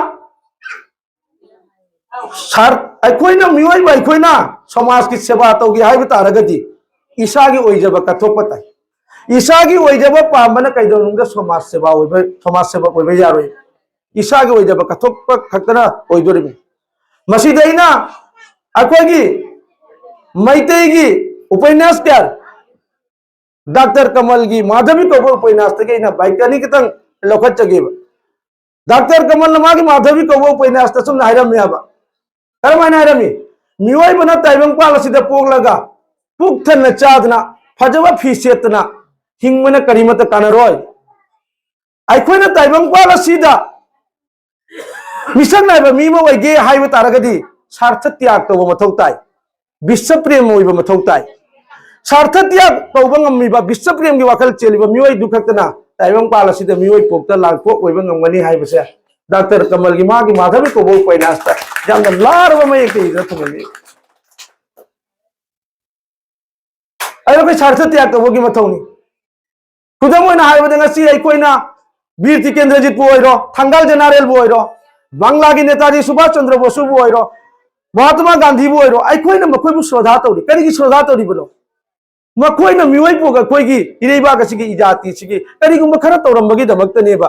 ꯁꯥꯔ, ꯑꯩꯈꯣꯏꯅ, ꯃꯤꯑꯣꯏꯕ ꯑꯩꯈꯣꯏꯅ ꯁꯃꯥꯖꯀꯤ ꯁꯦꯕꯥ ꯇꯧꯒꯦ ꯍꯥꯏꯕ ꯇꯥꯔꯒꯗꯤ ꯏꯁꯥꯒꯤ ꯑꯣꯏꯖꯕ ꯀꯠꯊꯣꯛꯄ ꯇꯥꯏ꯫ ꯏꯁꯥꯒꯤ ꯑꯣꯏꯖꯕ ꯄꯥꯝꯕꯅ ꯀꯩꯗꯧꯅꯨꯡꯗ ꯁꯃꯥꯖ ꯁꯦꯕꯥ ꯑꯣꯏꯕ, ꯁꯃꯥꯖ ꯁꯦꯕ ꯑꯣꯏꯕ ꯌꯥꯔꯣꯏ꯫ ꯏꯁꯥꯒꯤ ꯑꯣꯏꯖꯕ ꯀꯠꯊꯣꯛꯄ ꯈꯛꯇꯅ ꯑꯣꯏꯗꯣꯔꯤꯕꯅꯤ꯫ ꯃꯁꯤꯗ ꯑꯩꯅ ꯑꯩꯈꯣꯏꯒꯤ ꯃꯩꯇꯩꯒꯤ ꯎꯄꯟꯌꯥꯁꯀꯥꯔ ꯗꯥꯛꯇꯔ ꯀꯃꯜꯒꯤ ꯃꯥꯙꯕꯤ ꯀꯧꯕ ꯎꯄꯟꯌꯥꯁꯇꯒꯤ ꯑꯩꯅ ꯕꯥꯏꯀꯅꯤ ꯈꯤꯇꯪ ꯂꯧꯈꯠꯆꯒꯦꯕ꯫ ꯗꯥꯛꯇꯔ ꯀꯃꯜꯅ ꯃꯥꯒꯤ ꯃꯥꯙꯕꯤ ꯀꯧꯕ ꯎꯄꯟꯌꯥꯁꯇ ꯁꯨꯝꯅ ꯍꯥꯏꯔꯝꯃꯦꯕ꯫ ꯀꯔꯝꯍꯥꯏꯅ ꯍꯥꯏꯔꯝꯃꯤ? "ꯃꯤꯑꯣꯏꯕꯅ ꯇꯥꯏꯕꯪꯄꯥꯜ ꯑꯁꯤꯗ ꯄꯣꯛꯂꯒ ꯄꯨꯛ ꯊꯟꯅ ꯆꯥꯗꯅ ꯐꯖꯕ ꯐꯤ ꯁꯦꯠꯇꯅ ꯍꯤꯡꯕꯅ ꯀꯔꯤꯃꯠꯇ ꯀꯥꯟꯅꯔꯣꯏ꯫ ꯑꯩꯈꯣꯏꯅ ꯇꯥꯏꯕꯪꯄꯥꯜ ꯑꯁꯤꯗ ꯃꯤꯁꯛ ꯅꯥꯏꯕ ꯃꯤ ꯑꯃ ꯑꯣꯏꯒꯦ ꯍꯥꯏꯕ ꯇꯥꯔꯒꯗꯤ ꯁꯥꯔꯊ ꯇ꯭ꯌꯥꯒ ꯇꯧꯕ ꯃꯊꯧ ꯇꯥꯏ, ꯕꯤꯁ꯭ꯋ ꯄ꯭ꯔꯦꯝ ꯑꯣꯏꯕ ꯃꯊꯧ ꯇꯥꯏ꯫ ꯁꯥꯔꯊ ꯇ꯭ꯌꯥꯒ ꯇꯧꯕ ꯉꯝꯃꯤꯕ, ꯕꯤꯁ꯭ꯋ ꯄ꯭ꯔꯦꯝꯒꯤ ꯋꯥꯈꯜ ꯆꯦꯜꯂꯤꯕ ꯃꯤꯑꯣꯏꯗꯨ ꯈꯛꯇꯅ ꯇꯥꯏꯕꯪꯄꯥꯜ ꯑꯁꯤꯗ ꯃꯤꯑꯣꯏ ꯄꯣꯛꯇ ꯂꯥꯡꯄꯣꯛ ꯑꯣꯏꯕ ꯉꯝꯒꯅꯤ" ꯍꯥꯏꯕꯁꯦ ꯗꯥꯛꯇꯔ ꯀꯃꯜꯒꯤ ꯃꯥꯒꯤ ꯃꯥꯙꯕꯤ ꯀꯧꯕ ꯎꯄꯟꯌꯥꯁꯇ ꯌꯥꯝꯅ ꯂꯥꯔꯕ ꯃꯌꯦꯛꯇ ꯏꯗꯨꯅ ꯊꯝꯂꯝꯃꯤ꯫ ꯑꯗꯣ ꯑꯩꯈꯣꯏ ꯁꯥꯔꯊ ꯇ꯭ꯌꯥꯒ ꯇꯧꯕꯒꯤ ꯃꯊꯧꯅꯤ꯫ ꯈꯨꯗꯝ ꯑꯣꯏꯅ ꯍꯥꯏꯔꯕꯗ, ꯉꯁꯤ ꯑꯩꯈꯣꯏꯅ ꯕꯤꯔ ꯇꯤꯀꯦꯟꯗ꯭ꯔꯖꯤꯠꯄꯨ ꯑꯣꯏꯔꯣ, ꯊꯪꯒꯥꯜ ꯖꯦꯅꯔꯦꯜꯕꯨ ꯑꯣꯏꯔꯣ, ꯕꯪꯂꯥꯒꯤ ꯅꯦꯇꯥꯖꯤ ꯁꯨꯚꯥꯁ ꯆꯟꯗ꯭ꯔ ꯕꯣꯁꯨꯕꯨ ꯑꯣꯏꯔꯣ, ꯃꯍꯥꯇꯃꯥ ꯒꯥꯟꯙꯤꯕꯨ ꯑꯣꯏꯔꯣ, ꯑꯩꯈꯣꯏꯅ ꯃꯈꯣꯏꯕꯨ ꯁ꯭ꯔꯣꯙꯥ ꯇꯧꯔꯤ꯫ ꯀꯔꯤꯒꯤ ꯁ꯭ꯔꯣꯙꯥ ꯇꯧꯔꯤꯕꯅꯣ? ꯃꯈꯣꯏꯅ ꯃꯤꯑꯣꯏ ꯄꯣꯛ ꯑꯩꯈꯣꯏꯒꯤ ꯏꯔꯩꯕꯥꯛ ꯑꯁꯤꯒꯤ, ꯏꯖꯥꯇꯤꯁꯤꯒꯤ ꯀꯔꯤꯒꯨꯝꯕ ꯈꯔ ꯇꯧꯔꯝꯕꯒꯤꯗꯃꯛꯇꯅꯦꯕ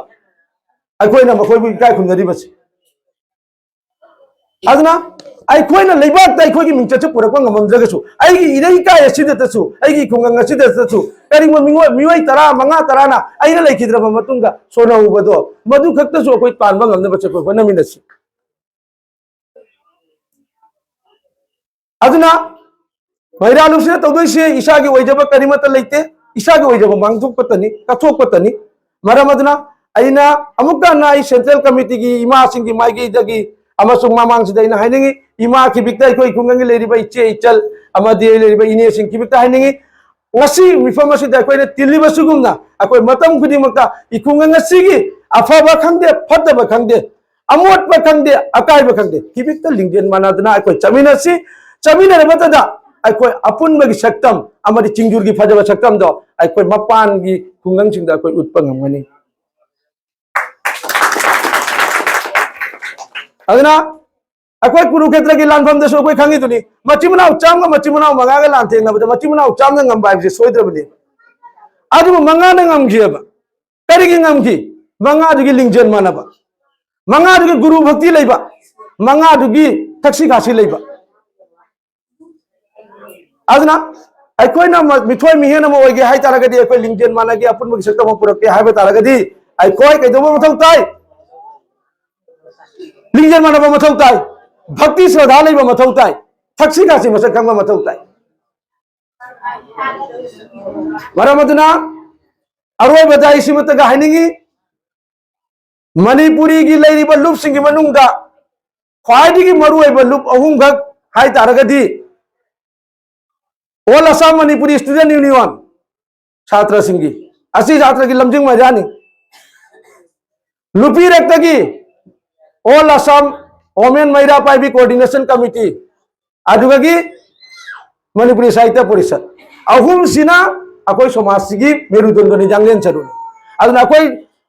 ꯑꯩꯈꯣꯏꯅ ꯃꯈꯣꯏꯕꯨ ꯏꯀꯥꯏ ꯈꯨꯝꯅꯔꯤꯕꯁꯦ꯫ ꯑꯗꯨꯅ ꯑꯩꯈꯣꯏꯅ ꯂꯩꯕꯥꯛꯇ ꯑꯩꯈꯣꯏꯒꯤ ꯃꯤꯡꯆꯠꯁꯦ ꯄꯨꯔꯛꯄ ꯉꯝꯃꯝꯗ꯭ꯔꯒꯁꯨ, ꯑꯩꯒꯤ ꯏꯔꯩꯀꯥꯏ ꯑꯁꯤꯗꯇꯁꯨ, ꯑꯩꯒꯤ ꯈꯨꯡꯒꯪ ꯑꯁꯤꯗꯇꯁꯨ ꯀꯔꯤꯒꯨꯝꯕ ꯃꯤꯑꯣꯏ, ꯃꯤꯑꯣꯏ ꯇꯔꯥ, ꯃꯉꯥ, ꯇꯔꯥꯅ ꯑꯩꯅ ꯂꯩꯈꯤꯗ꯭ꯔꯕ ꯃꯇꯨꯡꯗ ꯁꯣꯟꯅꯍꯧꯕꯗꯣ, ꯃꯗꯨ ꯈꯛꯇꯁꯨ ꯑꯩꯈꯣꯏ ꯄꯥꯟꯕ ꯉꯝꯅꯕꯁꯦ ꯑꯩꯈꯣꯏ ꯍꯣꯠꯅꯃꯤꯟꯅꯁꯤ꯫ ꯑꯗꯨꯅ ꯃꯩꯔꯥ ꯂꯨꯁꯤꯅ ꯇꯧꯗꯣꯏꯁꯦ ꯏꯁꯥꯒꯤ ꯑꯣꯏꯖꯕ ꯀꯔꯤꯃꯠꯇ ꯂꯩꯇꯦ, ꯏꯁꯥꯒꯤ ꯑꯣꯏꯖꯕ ꯃꯥꯡꯊꯣꯛꯄꯇꯅꯤ, ꯀꯠꯊꯣꯛꯄꯇꯅꯤ꯫ ꯃꯔꯝ ꯑꯗꯨꯅ ꯑꯩꯅ ꯑꯃꯨꯛꯀ ꯍꯟꯅ ꯑꯩ ꯁꯦꯟꯇ꯭ꯔꯦꯜ ꯀꯃꯤꯇꯤꯒꯤ ꯏꯃꯥꯁꯤꯡꯒꯤ ꯃꯥꯏꯀꯩꯗꯒꯤ ꯑꯃꯁꯨꯡ ꯃꯃꯥꯡꯁꯤꯗ ꯑꯩꯅ ꯍꯥꯏꯅꯤꯡꯉꯤ, ꯏꯃꯥ ꯈꯤꯕꯤꯛꯇ, ꯑꯩꯈꯣꯏ ꯈꯨꯡꯒꯪꯒꯤ ꯂꯩꯔꯤꯕ ꯏꯆꯦ ꯏꯆꯜ ꯑꯃꯗꯤ ꯑꯩ ꯂꯩꯔꯤꯕ ꯏꯅꯦꯁꯤꯡ ꯈꯤꯕꯤꯛꯇ ꯍꯥꯏꯅꯤꯡꯉꯤ, ꯉꯁꯤ ꯃꯤꯐꯝ ꯑꯁꯤꯗ ꯑꯩꯈꯣꯏꯅ ꯇꯤꯜꯂꯤꯕꯁꯤꯒꯨꯝꯅ ꯑꯩꯈꯣꯏ ꯃꯇꯝ ꯈꯨꯗꯤꯡꯃꯛꯇ ꯏꯈꯨꯡꯒꯪ ꯑꯁꯤꯒꯤ ꯑꯐꯕ ꯈꯪꯗꯦ, ꯐꯠꯇꯕ ꯈꯪꯗꯦ, ꯑꯃꯣꯠꯄ ꯈꯪꯗꯦ, ꯑꯀꯥꯏꯕ ꯈꯪꯗꯦ, ꯈꯤꯕꯤꯛꯇ ꯂꯤꯡꯖꯦꯜ ꯃꯥꯟꯅꯗꯨꯅ ꯑꯩꯈꯣꯏ ꯆꯠꯃꯤꯟꯅꯁꯤ꯫ ꯆꯠꯃꯤꯟꯅꯔꯕꯗꯗ ꯑꯩꯈꯣꯏ ꯑꯄꯨꯟꯕꯒꯤ ꯁꯛꯇꯝ ꯑꯃꯗꯤ ꯆꯤꯡꯖꯨꯔꯒꯤ ꯐꯖꯕ ꯁꯛꯇꯝꯗꯣ ꯑꯩꯈꯣꯏ ꯃꯄꯥꯟꯒꯤ ꯈꯨꯡꯒꯪꯁꯤꯡꯗ ꯑꯩꯈꯣꯏ ꯎꯠꯄ ꯉꯝꯒꯅꯤ꯫ ꯑꯗꯨꯅ ꯑꯩꯈꯣꯏ ꯀꯨꯔꯨꯈꯦꯇ꯭ꯔꯒꯤ ꯂꯥꯟꯐꯝꯗꯁꯨ ꯑꯩꯈꯣꯏ ꯈꯪꯉꯤꯗꯨꯅꯤ, ꯃꯆꯤꯟ ꯃꯅꯥꯎ ꯆꯥꯝꯒ ꯃꯆꯤꯟ ꯃꯅꯥꯎ ꯃꯉꯥꯒ ꯂꯥꯟꯊꯦꯡꯅꯕꯗ ꯃꯆꯤꯟ ꯃꯅꯥꯎ ꯆꯥꯝꯅ ꯉꯝꯕ ꯍꯥꯏꯕꯁꯦ ꯁꯣꯏꯗ꯭ꯔꯕꯅꯦꯕ꯫ ꯑꯗꯨꯕꯨ ꯃꯉꯥꯅ ꯉꯝꯈꯤꯑꯕ꯫ ꯀꯔꯤꯒꯤ ꯉꯝꯈꯤ? ꯃꯉꯥꯗꯨꯒꯤ ꯂꯤꯡꯖꯦꯜ ꯃꯥꯟꯅꯕ, ꯃꯉꯥꯗꯨꯒꯤ ꯒꯨꯔꯨ ꯚꯛꯇꯤ ꯂꯩꯕ, ꯃꯉꯥꯗꯨꯒꯤ ꯊꯛꯁꯤ ꯈꯥꯁꯤ ꯂꯩꯕ꯫ ꯑꯗꯨꯅ ꯑꯩꯈꯣꯏꯅ ꯃ-, ꯃꯤꯊꯣꯏ ꯃꯤꯍꯦꯟ ꯑꯃ ꯑꯣꯏꯒꯦ ꯍꯥꯏ ꯇꯥꯔꯒꯗꯤ, ꯑꯩꯈꯣꯏ ꯂꯤꯡꯖꯦꯜ ꯃꯥꯟꯅꯒꯦ, ꯑꯄꯨꯟꯕꯒꯤ ꯁꯛꯇꯝ ꯑꯃ ꯄꯨꯔꯛꯀꯦ ꯍꯥꯏꯕ ꯇꯥꯔꯒꯗꯤ, ꯑꯩꯈꯣꯏ ꯀꯩꯗꯧꯕ ꯃꯊꯧ ꯇꯥꯏ? ꯂꯤꯡꯖꯦꯜ ꯃꯥꯟꯅꯕ ꯃꯊꯧ ꯇꯥꯏ, ꯚꯛꯇꯤ ꯁ꯭ꯔꯗꯥ ꯂꯩꯕ ꯃꯊꯧ ꯇꯥꯏ, ꯊꯛꯁꯤ ꯈꯥꯁꯤ ꯃꯁꯛ ꯈꯪꯕ ꯃꯊꯧ ꯇꯥꯏ꯫ ꯃꯔꯝ ꯑꯗꯨꯅ ꯑꯔꯣꯏꯕꯗ ꯑꯩ ꯁꯤꯃꯇꯒ ꯍꯥꯏꯅꯤꯡꯉꯤ, ꯃꯅꯤꯄꯨꯔꯤꯒꯤ ꯂꯩꯔꯤꯕ ꯂꯨꯞꯁꯤꯡꯒꯤ ꯃꯅꯨꯡꯗ ꯈ꯭ꯋꯥꯏꯗꯒꯤ ꯃꯔꯨꯑꯣꯏꯕ ꯂꯨꯞ ꯑꯍꯨꯝꯈꯛ ꯍꯥꯏ ꯇꯥꯔꯒꯗꯤ, All Assam Manipuri Student Union, ꯁꯥꯇ꯭ꯔꯁꯤꯡꯒꯤ, ꯑꯁꯤ ꯁꯥꯇ꯭ꯔꯒꯤ ꯂꯝꯖꯤꯡ ꯃꯩꯔꯥꯅꯤ꯫ ꯅꯨꯄꯤꯔꯛꯇꯒꯤ All Assam Women ꯃꯩꯔꯥ ꯄꯥꯏꯕꯤ Coordination Committee, ꯑꯗꯨꯒꯒꯤ Manipuri ꯁꯥꯍꯤꯇ꯭ꯌ ꯄꯔꯤꯁꯠ, ꯑꯍꯨꯝꯁꯤꯅ ꯑꯩꯈꯣꯏ ꯁꯃꯥꯖꯁꯤꯒꯤ ꯃꯦꯔꯨꯗꯟꯗꯅꯤ, ꯌꯥꯡꯂꯦꯟ ꯁꯔꯨꯅꯤ꯫ ꯑꯗꯨꯅ ꯑꯩꯈꯣꯏ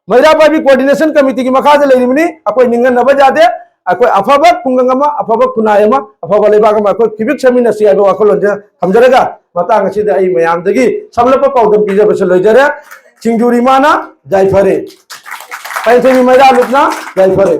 ꯃꯩꯔꯥ ꯄꯥꯏꯕꯤ Coordination Committeeꯒꯤ ꯃꯈꯥꯗ ꯂꯩꯔꯤꯕꯅꯤ꯫ ꯑꯩꯈꯣꯏ ꯅꯤꯡꯍꯟꯅꯕ ꯌꯥꯗꯦ꯫ ꯑꯩꯈꯣꯏ ꯑꯐꯕ ꯈꯨꯡꯒꯪ ꯑꯃ, ꯑꯐꯕ ꯈꯨꯟꯅꯥꯏ ꯑꯃ, ꯑꯐꯕ ꯂꯩꯕꯥꯛ ꯑꯃ ꯑꯩꯈꯣꯏ ꯐꯤꯕꯤꯛ ꯁꯦꯝꯃꯤꯟꯅꯁꯤ ꯍꯥꯏꯕ ꯋꯥꯈꯜꯂꯣꯟꯁꯦ ꯊꯝꯖꯔꯒ, ꯃꯇꯥꯡ ꯑꯁꯤꯗ ꯑꯩ ꯃꯌꯥꯝꯗꯒꯤ ꯁꯝꯂꯞꯄ ꯄꯥꯎꯗꯝ ꯄꯤꯖꯕꯁꯨ ꯂꯣꯏꯖꯔꯦ꯫ ꯁꯤꯡꯖꯨꯔꯤꯃꯥꯅ ꯌꯥꯏꯐꯔꯦ, ꯄꯥꯏꯊꯣꯏꯕꯤ ꯃꯩꯔꯥ ꯂꯨꯞꯅ ꯌꯥꯏꯐꯔꯦ꯫